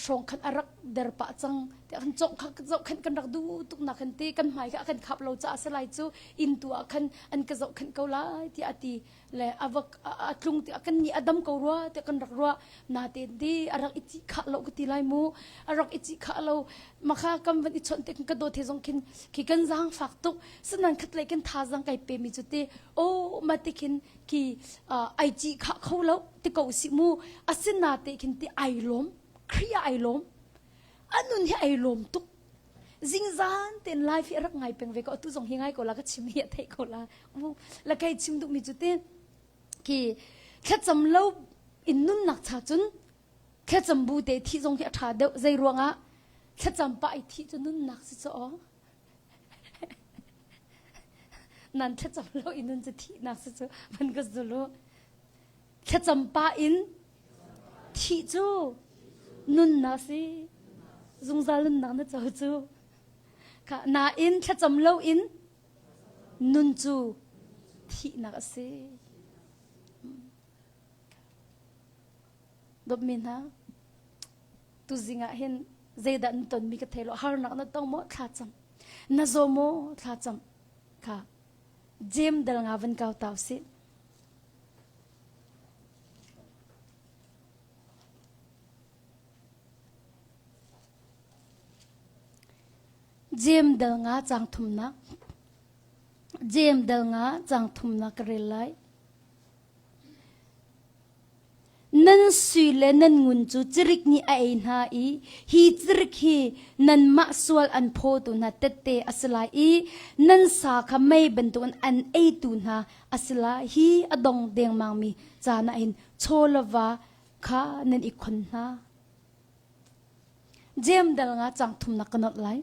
Speaker 1: hrawng khan a rak der pah cang tiah kan congh kha zohkhenh kan rak duh tuk nak khan ti kan hmai kha a kan khap lo caah si lai cu inn tu ah khan an ka zohkhenh ko lai tiah a ti le a va a tlung ti kan nih a dam ko rua tiah kan rak ruah natein ti a rak i ci khah lo ka ti lai mu a rak i ci khah lo makha kan van i chawnh te ka dawt he zong khin khi kan zaang fak tuk sanan khat lei kan thazang kai pe mi cu ti o ma ti khin khi ai ci khah kho lo ti ko si mu asina te khin ti ai lawm khria ai lawm anun hi ai lawm tuk zingzan ten life hi rak ngai peng ve ko atu zong hi ngai ko la ka chim hi a theih ko la mu la kai chim duh mi cu te khi thlacam lo in nunnak cha cun thlacam bu te thi zong hi a tha deuh zei ruangah thlacam pa i thi cu nunnak si cho nan thlacam lo in nun cu thihnak si cu van ka zulu Thlacam pah in thih cu nunnak si. Zungzal nunnak na co cu. Kha nain thlacam lo in nun cu thihnak a si. Dawtmi hna, tuzing ah hin zeidah na tonmi ka thei lo. Harnak na tong maw? Thlacam. Na zaw maw? Thlacam. Kha Jem dal nga van kau tau sih. Jeim dal nga caang thumnak Jeim dal nga caang thumnak ka rel lai. Nan sui le nan ngun cu cirik nih a ei hna i hi cirik hi nanmah sual an phawtu hna tette a si lai i nan sa kha mei bantukin an eitu hna a si lai. Hi a dong dengmangmi caan ah hin chaw le va kha nan i khon hna. Jeim dal nga cang thumnak ka nolh lai.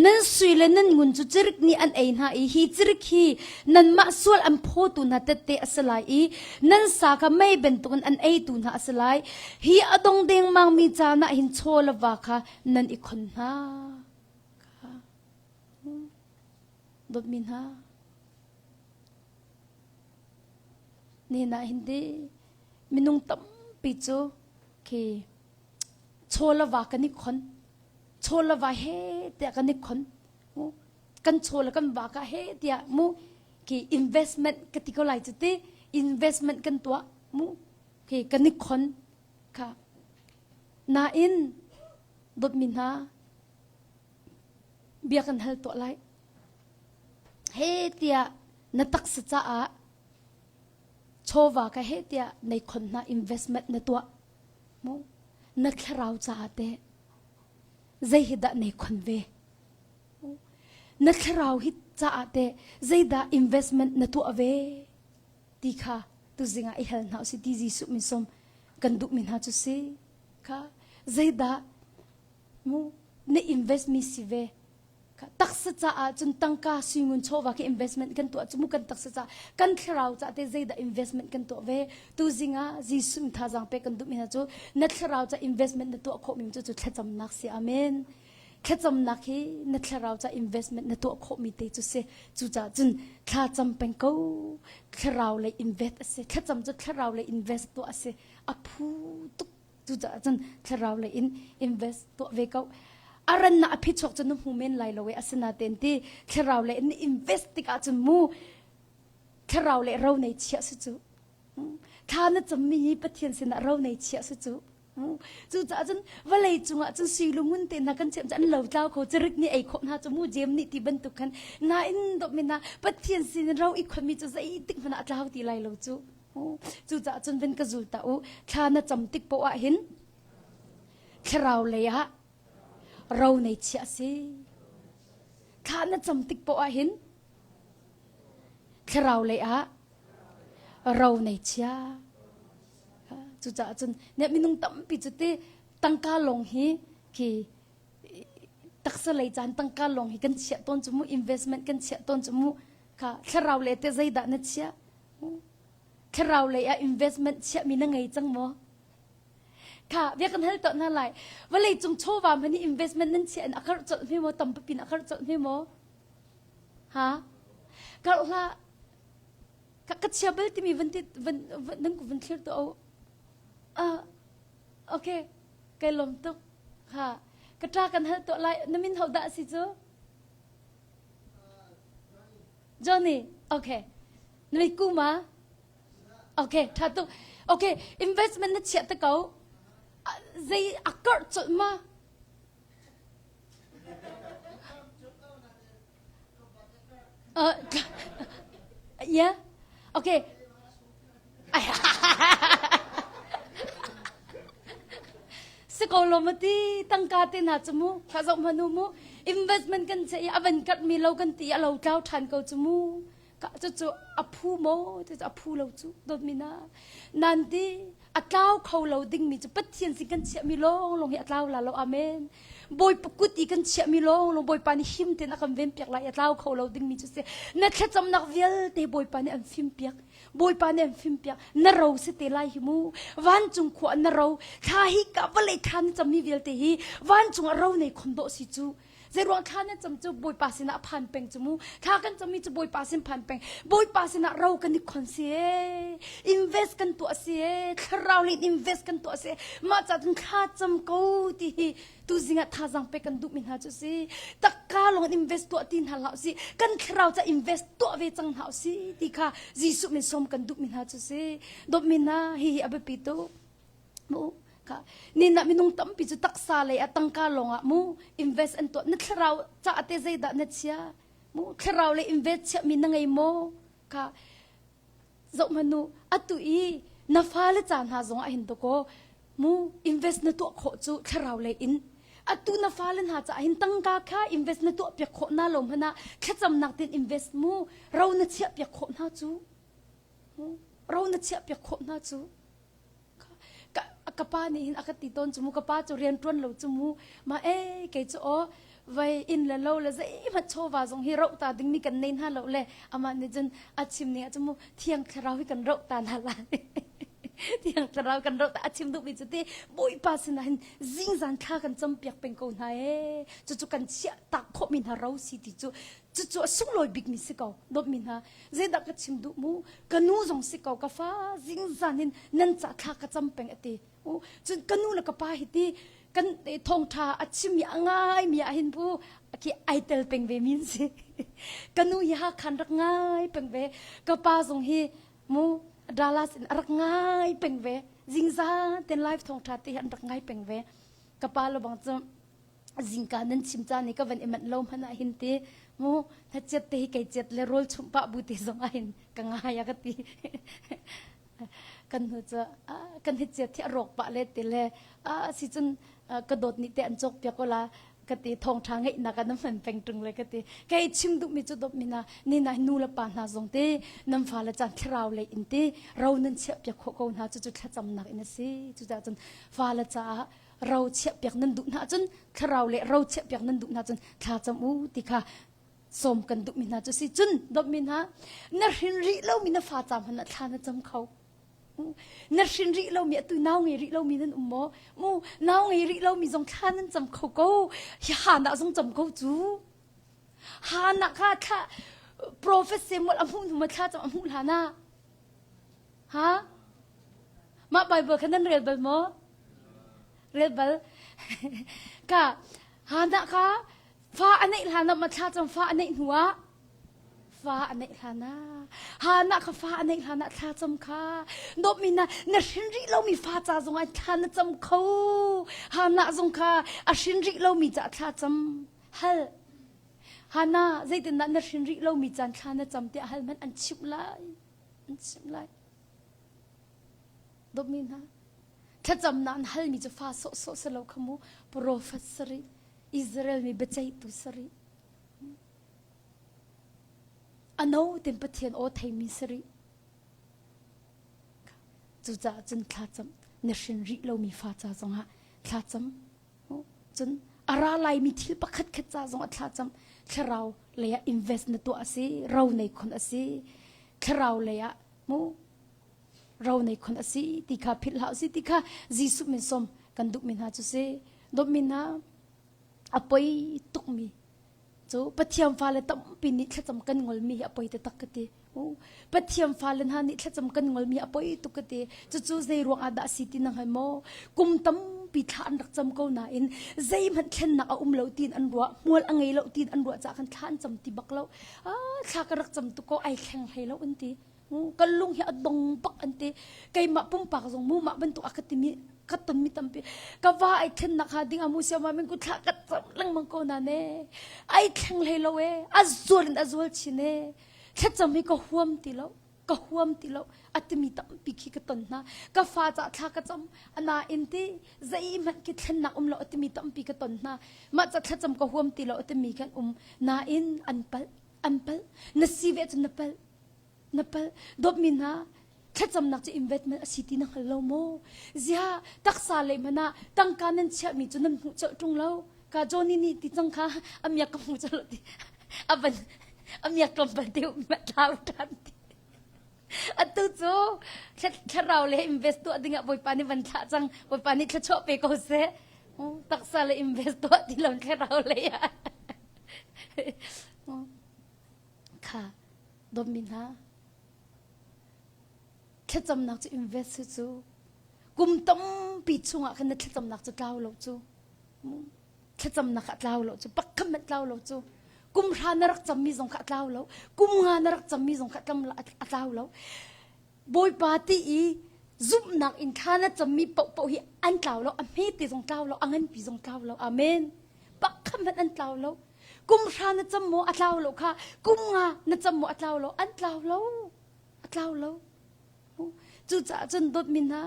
Speaker 1: Nan sui le nan ngun cu cirik nih an ei hna i hi cirik hi nanmah sual an phawtu hna tette a si lai i nan sa kha mei bantukin an eitu hna a si lai. Hi a dong dengmangmi caan ah hin chaw le va kha nan i khon hna. Dawtmi hna, nihin ah hin ti minung tampi cu khi chaw le va kan i khon chaw le va he tiah kan i khon kan chaw le kan va ka he tiah mu ki investment ka ti ko lai cu ti investment kan tuah mu khi kan i khon kha nain dawtmi hna bia kan hal tuah lai he tiah na taksa caah chawva ka he tiah nei khon hna investment na tuah mu na thlarau caah teh zei hi dah nei khon ve na thlarau hi caah teh zeidah investment na tuah ve ti kha tuzing ah i hal hna usih ti Jesuh min som kan duh mi hna cu si kha zeidah mu na invest mi si ve Taksa caah cun tangka suingun chawva khi investment kan tuah cu mu kan taksa caah kan thlarau caah te zeidah investment kan tuah ve tuzing ah Jesuh thazaang pek kan duh mi hna cu na thlarau caah investment na tuah khawh mi cu cu thlacamnak si amen thlacamnak hi na thlarau caah investment na tuah khawh mi te cu si cucaah cun thlacam peng ko thlarau lei invest a si thlacam cu thlarau lei invest tuah a si a phu tuk Cucaah cun thlarau lei in invest tuah ve ko. A rannak a phichuak cu na hmu men lai lo e asinain ti thlarau lei in invest tikah cun mu thlarau lei ro nei chiah si cu. Thla na cammi hi Pathian sinah ro nei chiah si cu. Cucaah cun vawlei cungah cun sui lungun te hna kan chiam cu an lo tlau kho cirik nih ei khawh hna cu mu jem nih ti bantuk khan nain dawtmi hna Pathian sin ro i khonmi cu zeitik hmanh ah a tlau ti lai lo cu. Cucaah cun van ka zul ta u thla na cam tik poah ah hin thlarau lei ah ro nei chiah si. Thla na cam tik poah ah hin thlarau lei ah ro nei chia. Cucaah cun ne minung tampi cu ti tangka lawng hi khi taksa lei caan tangka lawng hi kan chiah tawn cu mu investment kan chiah tawn cu mu kha thlarau le te zeidah na chiah thlarau lei ah investment chiahmi na ngei cang maw kha bia kan hal tawn hna lai vawlei cung chawva hmanh hi investment nan chiah in a karh colh hme maw tampi pin a karh colh hme maw ha karh hlah Ka ka chia bal timi van ti van van nan van thlir tu o. Ah okay kai lom tuk. Ha ka ṭa kan hal tuah lai na min ho dah si cu? Johnny. Okay. Na mit kuma? Okay, ṭha tuk. Okay, investment na chiah te ko. Zei a karh colh ma? Uh, yeah? Okay. Si ko lo mati tangka te na chu mu kha zoh hmanu mu investment kan che i avan kat mi lo kan ti a lo tlau than ko chu mu ka cu cu a phu mo cu a phu lo cu dawt mi na nan ti a tlau kho lo dingmi cu Pathian sin kan chiahmi lawnglawng hi a tlau la lo amen Bawipa kut i kan chiahmi lawnglawng Bawipa nih him tein a kan venpiak lai a tlau kho lo dingmi cu si na thlacamnak vialte Bawipa nih an fimpiak Bawipa nih an fimpiak na ro si te lai hi mu vancung khua na ro thla hi ka vawlei thla na cammi vialte hi vancung ah ro nei khom dawh si cu Zeiruang thla nan cam cu Bawipa sinah phan peng cu mu. Thla kan cammi cu Bawipa sin phan peng. Bawipa sinah ro kan i khon si ee. Invest kan tuah si ee. Thlarau lei invest kan tuah si ee. Mah ca cun thla cam ko ti hi tuzing ah thazaang pek kan duhmi hna cu si. Takka lawng in invest tuah ti hna hlah si. Kan thlarau ca invest tuah ve cang hna si ti kha Jesuh min sawm kan duhmi hna cu si. Dawtmi hna hihi a biapi tuk. Mu ka ni na minung tampi cu taksa lei ah tangka lawng ah mu invest an tuah na thlarau ca te zeidah na chia mu thlarau le invest chiah mi na ngei maw ka zoh hmanu atu i na fale ca hna zong ah hin to ko mu invest na tuah khawh cu thlarau lei in atu na fale hna ca hin tangka kha invest na tuah piak khawh na lo hmana thlacamnak tin invest mu ro na chiah piak khawh hna cu mu ro na chiah piak khawh hna cu Ka pa nih hin a ka ti tawn cu mu ka pa cu rian ṭuan lo cu mu ma e kei cu aw vai inn le lo le zeihmanh chawva zong hi roh ta dingmi kan nei hna lo le amah nih cun a chim ning ah cun mu thiang thlarau hi kan roh ta hna lai thiang thlarau kan roh ta a chim duhmi cu ti bawipa sinah hin zingzan thla kan campiak peng ko hna ee cucu kan chiah tak khawhmi hna ro si ti cu cucu a sunglawi bikmi si ko dawtmi hna Zeidah ka chim duh mu? Ka nu zong si ko ka fa zingzan in nan ca thla ka cam peng ati. Cun ka nu le ka pa hi ti kan thawngtha a chim i a ngai mi ah hin bu khi ai tel peng ve min si. Ka nu hi Hakhan rak ngai peng ve. Ka pa zong hi mu Dallas in a rak ngai peng ve. Zingzan ten live thawngtha te hi an rak ngai peng ve. Ka pa lo bang cu zingka nan chim caan i ka van i manh lo hmanh ah hin ti mu hnachet te hi kei cet le rawl chumh pah bu te zong ah hin ka ngai a ka ti kan hnu cu kan hi cet hi a rawk pah le ti le a si cun ka dawt nih te an cawk piak la ka ti thawngtha ngeihnak ah na hman peng tung le ka ti kei chim duhmi cu dawt mi na ni na nu le pa hna zong te nan fa le caan thlarau lei in te ro nan chiah piak khawh ko hna cu cu thlacamnak in a si cucaah cun fa le caah ro chiahpiak nan duh hna cun thlarau le ro chiahpiak nan duh hna cun thla cam u ti kha sawm kan duhmi hna cu si cun dawtmi hna na hrin rih lomi na fa ca hmanh ah thla na cam kho na hrin rih lomi atu nau ngei rih lomi nan um maw mu nau ngei rih lomi zong thla nan cam kho ko hi hana zong cam ko cu hana kha thla prophet Samuel a hmuh hnu ma thla cam a hmuh hlan ah Ha? Mah Bible kha nan rel bal maw? Rel bal. ka Hannah kha fa a neih hlan ah ma thla cam fa a neih hnu ah? Fa a neih hlan ah Hannah kha fa a neih hlan ah thla cam kha dawtmi na na hrin rih lomi fa ca zong ah thla na cam kho. Hannah zong kha a hrin rih lomi ca thla cam hal. Hannah zeitindah na hrin rih lomi caan thla na cam tiah hal hmanh an chimh lai. An chimh lai. Dawtmi hna thlacamnak an halmi cu fa sawhsawh si lo kha mu profet sarih Israel mi biaceihtu sarih a no tin Pathian aw theimi sarih cucaah cun thlacam na hrin rih lomi fa ca zongah thlacam cun a ra laimi thil pakhat khat ca zongah thlacam thlarau lei ah invest na tuah a si ro nei khun a si thlarau lei ah mu ro nei khun a si ti kha philh hlah si ti kha Jesuh min som kan duhmi hna cu si dawtmi hna a poi tukmi cu Pathian fale tampi nih thlacam kan ngolmi hi a poi taktak ka ti. Pathian fale hna nih thlacam kan ngolmi a poi tuk ka ti. Cucu zei ruang ah dah si ti na hngal maw? Kum tampi thla an rak cam ko nain zeihmanh thlennak a um lo tiin an ruah, hmual a ngei lo tiin an ruah caah khan thla an cam ti bak lo. Ah, thla ka rak cam tuk ko ai thleng hlei lo an ti. Kan lung hi a dong bak an ti. Keimah pumpak zong mu mah bantuk a ka timi ka tonmi tampi ka va ai thlennak hnga ding ah mu siama min ku thla ka cam lengmang ko na ne ai thleng hlei lo e a zual in a zual chin e thlacam hi ka huam ti lo ka huam ti lo a timi tampi khi ka ton hna ka fa ca thla ka cam ana in ti zeihmanh khi thlennak um lo a timi tampi ka ton hna mah ca thlacam ka huam ti lo a timi kan um nain an palh an palh na si ve cun na palh Na palh. Dawtmi hna, thlacamnak cu investment a si ti na hngal lo maw? Ziah, taksa lei hmanh ah tangka nan chiahmi cu nan hmuh colh ṭung lo. Ka Johnny nih ti cang kha a miak ka hmu colh ti. A van a miak tlawmpal te um thlau ṭhan ti. Atu cu thlarau le invest tuah dingah Bawipa nih van thlah cang. Bawipa nih thluachuah pe ko seh. Taksa le invest tuah ti lo thlarau lei ah. Kha dawtmi hna thlacamnak cu invest si cu kum tampi chungah khan na thlacamnak cu tlau lo cu thlacamnak ah tlau lo cu pakhat hmanh tlau lo cu kum hra na rak cammi zong kha a tlau lo kum nga na rak cammi zong kha a tlau lo Bawipa ti i zumhnak in thla na cammi paohpaoh hi an tlau lo a hmete zong tlau lo a nganpi zong tlau lo amen pakhat hmanh an tlau lo kum hra na cam maw a tlau lo kha kum nga na cam maw a tlau lo an tlau lo a tlau lo cucaah cun dawtmi hna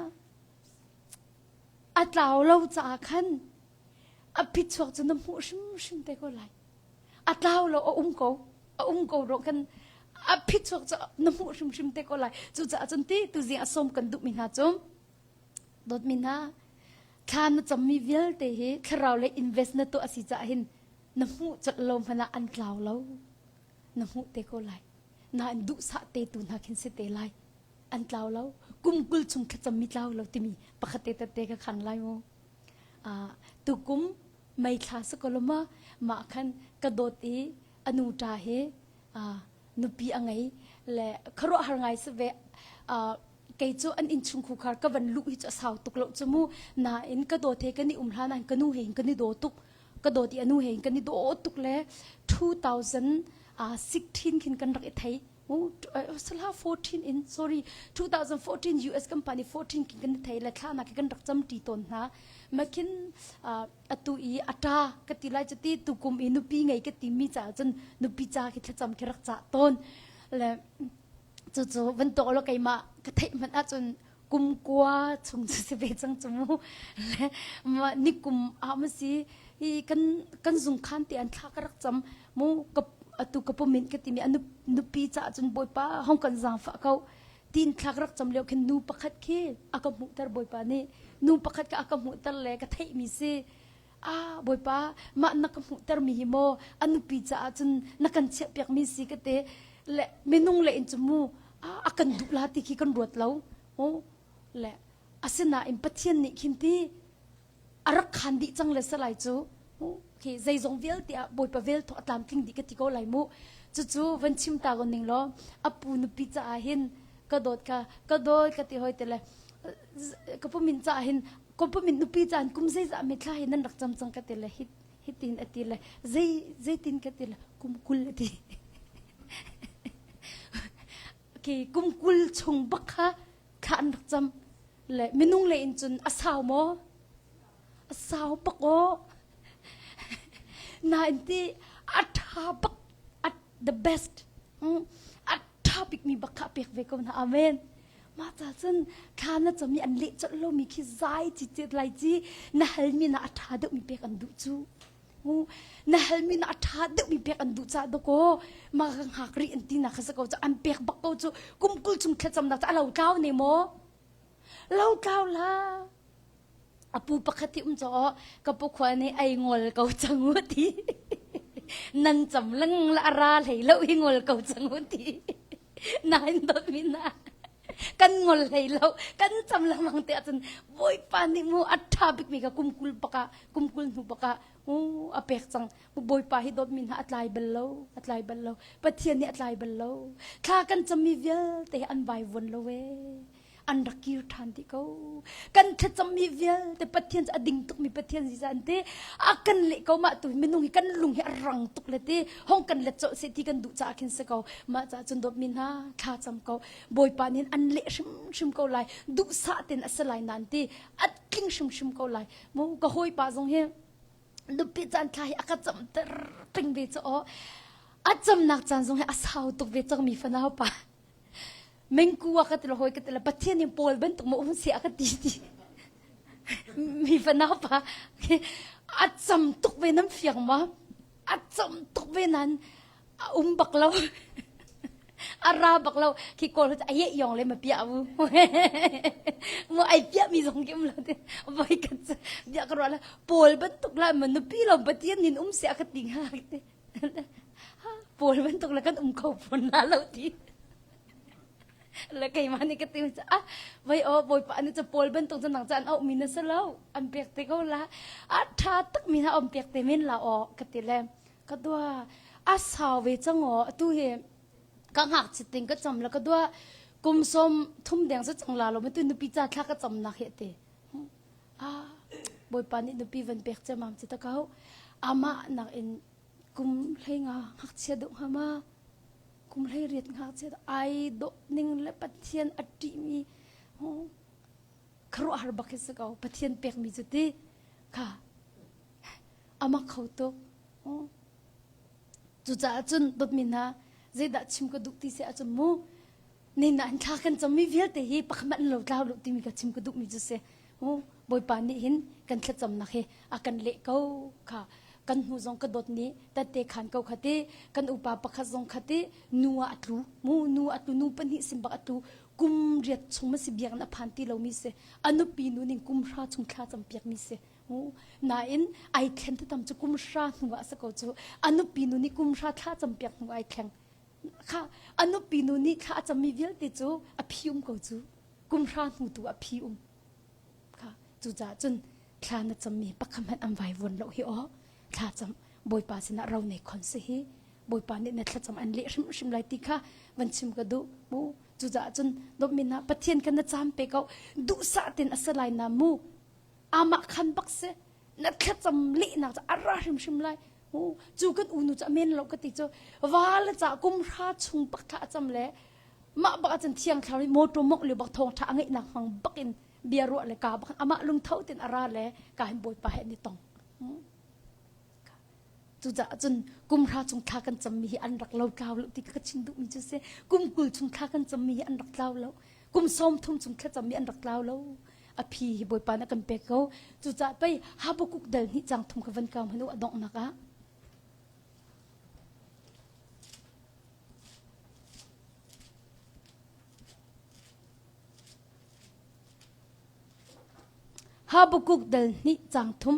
Speaker 1: a tlau lo caah khan a phichuak cu na hmuh hrimhrim te ko lai a tlau lo a um ko a um ko ro kan a phichuak cu na hmuh hrimhrim te ko lai cucaah cun ti tuzing a sawm kan duhmi hna cu dawtmi hna thla na cammi vialte hi thlarau lei invest na tuah a si caah hin na hmuh colh lo hmanh ah an tlau lo na hmuh te ko lai nain duhsah te tu hna khin si te lai an tlau lo kum 20 chung thlacammi tlau lo timi pakhat te tete ka khan lai mu tukum mei thla si ko ma mah khan ka dawt i anu ṭa he nupi a ngei le khuaruahhar ngai si ve kei cu an innchung khukhar ka van luh hi cu a sau tuk lo cu mu nain ka dawt he kan i um hlan ah ka nu he kan i daw tuk ka dawt i anu he kan i daw tuk le 2016 khin kan rak i thei Salah 14 in sorry 2014 US company 14 kin kan thei le thla na kan rak cam ti ton hna makin atu i ata ka ti lai chati tu kum i nupi ngei ka ti mi cha cun nupi cha khi thlacam khi rak cha ton le cu cu van to lo keima ka theih hmanh ahcun kum kua chung cu si ve cang cu mu le ni kum ah ma si hi kan kan zung khan te an thla ka rak cam mu ka atu ka pumin ka timi anu nupi ca cun bawipa hong kan zaangfah ko tin thla ka rak cam lio khin nu pakhat khi a ka hmuhter bawipa nih nu pakhat ka a ka hmuhter le ka theih mi si ah bawipa mah na ka hmuhter mi hi maw a nupi caah cun na kan chiah piak mi si ka te le minung le in cu mu a kan duh la ti khi kan ruat lo le asinain Pathian nih khin ti a rak khan dih cang le salai cu khi zeizong vialte ah Bawipa vel thaw a tlamtling dih ka ti ko lai mu cucu van chim ta ko ning law a pu nupi caah hin ka dawt ka ka dawt ka ti hoi te le ka pu min caah hin ka pu min nupi caah kum zeizah mi thla hi nan rak cam cang ka ti le hitin a ti le zei zeitin ka ti le kum 20 a ti. Khi kum 20 chung bak kha thla an rak cam. Le minung le in cun a sau maw? A sau bak aw. Nain ti a ṭha bak a the best. A ṭha bikmi bak kha a pek ve ko hna. Amen. Mah ca cun thla na cam i an leh colh lomi khi zai ci cet lai ci na halmi na a ṭha deuhmi pek an duh cu. Na halmi na a ṭha deuhmi pek an duh caah dawkaw mah ka hngak rih an ti nak kha si ko cu an pek bak ko cu kum 20 chung thlacamnak cu a lo tlau ne maw? Lo tlau la. A pu pakhat hi um caw ka pu khua nih ei ngol ko cang u ti. Nan cam leng la a ra hlei lo hi ngol ko cang u ti. Nain dawtmi na kan ngol hlei lo kan cam lengmang te ahcun Bawipa nih mu a ṭha bikmi ka kum 20 bak ah kum 20 hnu bak ah mu a pek cang mu Bawipa hi dawtmi hna a tlai bal lo a tlai bal lo Pathian nih a tlai bal lo thla kan cammi vialte hi an vaivuan lo ee an rak kir ṭhan dih ko. Kan thlacammi vialte Pathian cu a ding tukmi Pathian si an ti. A kan leh ko mah tu minung hi kan lung hi a rang tuk le ti hong kan let colh seh ti kan duh caah khin si ko. Mah caah cun dawtmi hna thla cam ko. Bawipa nih an leh hrimhrim ko lai. Duhsah ten a si lai nan ti. A tling hrimhrim ko lai. Mu ka hawipa zong hi nupi caan thla hi a ka camter peng ve cu aw. A camnak caan zong hi a sau tuk ve cangmi fanau pa. Mengku a ka ti hawi ka ti le Pathian in Paul bantuk ma um si a ka ti ti. Mi fanau pa a cam tuk ve nam fiang ma a cam tuk ve nan a um bak lo a ra bak lo khi kawl a ye yong le ma pia bu mu ai pia mi zong ki um lo te voi ka bia ka ruah la Paul bantuk la ma nupi lo Pathian nin um si a ka ti nga te Paul bantuk le kan um kho fawn la lo ti. Le keimah nih ka ti ah vai o bawipa nih cu Paul bantuk cu nang cu an auh mi na si lo an pek te ko la a tha tak mi na om pek te men la o ka ti le ka dua a sau ve cang o atu hi ka ngak chiting ka cham la ka dua kum som thum deng sa chang la lo ma tu nupi cha thla ka cham nak he te ah bawipa nih nupi van pek che mam che ta kau amah nak in kum 15 ngakchia deuh hnga ma kum 18 ngakchia ai dawh ning le Pathian a ṭihmi khuaruahhar bak hi si ko Pathian pekmi cu ti kha amak kho tuk cucaah cun dawtmi hna zeidah chim ka duh ti si ahcun mu Nin ah thla kan cammi vialte hi pakhat lo tlau lo timi ka chim ka duhmi cu si. Bawipa nih hin kan thlacamnak hi a kan leh ko kha kan hnu zong ka dawt nih tette khan ko kha ti kan upa pakhat zong kha ti nu ah a tlu mu nu a tlu nu pahnih sim bak a tlu kum riat chung ma si biakinn a phan ti lomi si a nupi nu ning kum hra chung thla cam piak mi si mu nain ai thlen tam cu kum hra hnu ah sa ko cu a nupi nu nih kum hra thla cam piak hnu ai thleng Kha a nupi nu nih thla a cammi vialte cu a phi um ko cu. Kum hra hnu tu a phi um. Kha cucaah cun thla na cammi pakhat hmanh an vai vuan lo hi aw. Thla cam Bawipa sinah ro nei khon si hi. Bawipa nih na thlacam an leh hrimhrim lai ti kha van chim ka duh mu. Cucaah cun dawtmi hna Pathian kha na cam pe ko. Duhsah tein a si lai na mu. Amah khan bak si. Na thlacam lehnak cu a ra hrimhrim lai. Cu kan unu cu a men lo ka ti cu va le ca kum hra chung bak thla a cam le mah bak ahcun thiang thlarau nih motor mongh lio bak thawngtha a ngeihnak hmang bak in bia ruah le ka bak amah lungtho tin a ra le ka hin bawipa he an i tong. Cucaah cun kum hra chung thla kan cammi hi an rak lo tlau lo ti ka chim duhmi cu si. Kum 20 chung thla kan cammi hi an rak tlau lo. Kum 30 chung thla cammi an rak tlau lo. A phi hi Bawipa nih a kan pek ko. Cucaah pei Habakkuk dal hnih cang thum kha van kau hmanh u a donghnak ah. Habakkuk dal hnih cang thum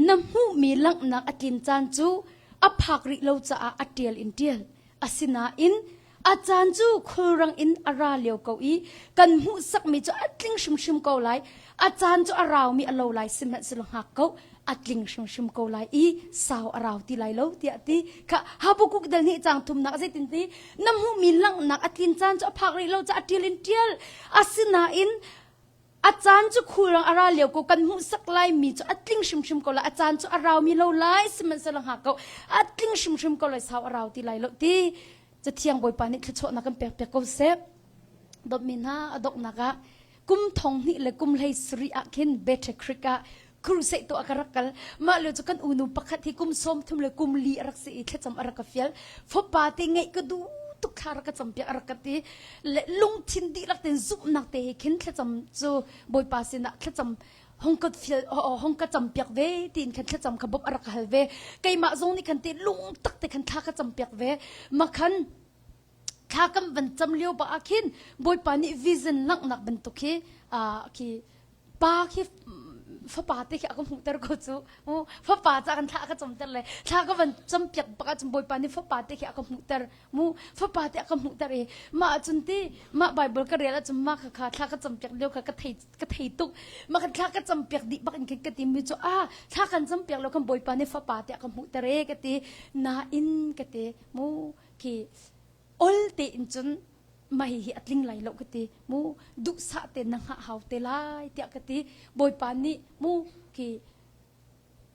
Speaker 1: na hmuhmi langhnak a tlin caan cu a phak rih lo caah a ṭial in ṭial. Asinain a caan cu khulrang in a ra lio ko i kan hmuhsakmi cu a tling hrimhrim ko lai. A caan cu a raumi a lo lai sihmanhsehlaw hngak ko a tling hrimhrim ko lai i sau a rau ti lai lo tiah ti kha Habakkuk dal nih caang thumnak zeitin ti na hmuhmi langhnak a tlin caan cu a phak rih lo caah a ṭial in ṭial. Asinain A caan cu khulrang a ra lio ko kan hmuhsak laimi cu a tling hrimhrim ko lai a caan cu a raumi lo lai sihmanhsehlaw hngak ko a tling hrimhrim ko lai sau a rau ti lai lo ti. Cathiang Bawipa nih thluachuahnak kan pek piak ko seh. Dawtmi hna a donghnak ah kum thong hnih le kum hlei sarih ah khin Battle Creek ah crusade tuah ka rak kal. Mah lio cu kan unu pakhat hi kum 30 le kum li a rak si i thlacam a rak ka fial. Fapa te ngeih ka duh tuk thla rak ka campiak a rak ka ti. Le lungthin dihlak tein zumhnak te he khin thlacam cu Bawipa sinah thlacam hong ka fial hong ka campiak ve tiin khan thlacam kha bawmh a rak ka hal ve. Keimah zong nih khan te lungtak te khan thla ka campiak ve. Makhan thla kan van cam lio bak ah khin Bawipa nih vision langhnak bantuk khi khi pa khi fapa te khi a ka hmuhter ko cu fapa ca kan thla a ka camter le thla ka van campiak bak ahcun Bawipa nih fapa te khi a ka hmuhter mu fapa te a ka hmuhter i mah ahcun ti mah Bible ka rel ahcun mah kha kha thla ka campiak lio kha ka thei ka thei tuk mah kan thla ka campiak dih bak in khin ka ti mi cu a thla kan campiak lo kan Bawipa nih fapa te a ka hmuhter e ka ti nain ka ti mu khi ol tein cun mah hihi a tling lai lo ka ti mu duhsah te na hngah hau te lai tiah ka ti bawipa nih mu khi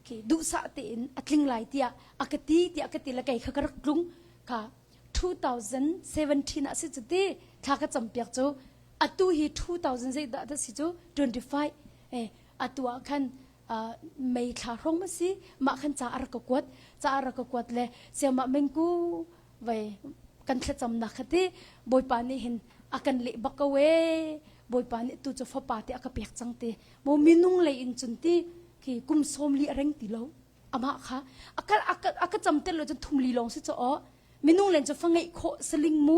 Speaker 1: khi duhsah tein a tling lai tiah a ka ti tiah ka ti le kei kha ka rak tlung kha 2017 ah si cu ti thla ka campiak cu atu hi 2000 zeidah dah si cu 25 eh atu ah khan mei thla hrawng ma si mah khan ca a rak ka kuat ca a rak ka kuat le siamah mengku vai kan thlacamnak kha ti bawipa nih hin a kan leh bak ko e bawipa nih tu cu fapa te a ka pek cang te mo minung lei in cun ti khi kum sawm li a reng ti lo amah kha a ka cam tel lo cun thum li lawng si cho aw minung len cu fa ngeih khawh saling mu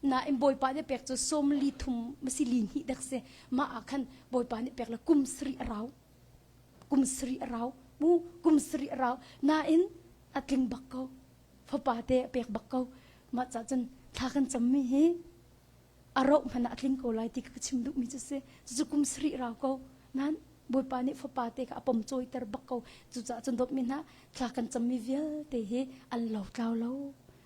Speaker 1: na in bawipa nih pek cu sawm li thum masi li hnih dek si mah ah khan bawipa nih pek le kum sari a rau kum sarih a rau mu kum sarih a rau nain a tling bak ko fapa te a pek bak ko mah cah cun thla kan cammi hi a roh hmanh ah a tling ko lai ti ka chim duhmi cu si cucu kum sarih rau ko nan bawipa nih fapa te kha a pom cawiter bak ko cucaah cun dawtmi hna thla kan cammi vialte hi an lo tlau lo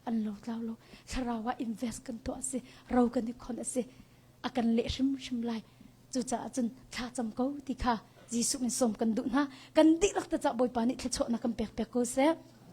Speaker 1: an lo tlau lo thlarau ah invest kan tuah a si ro kan i khon a si a kan leh hrimhrim lai Cucaah cun thla cam ko ti kha Jesuh min sawm kan duh hna. Kan dihlak te cah Bawipa nih thluachuahnak kan pek piak ko seh.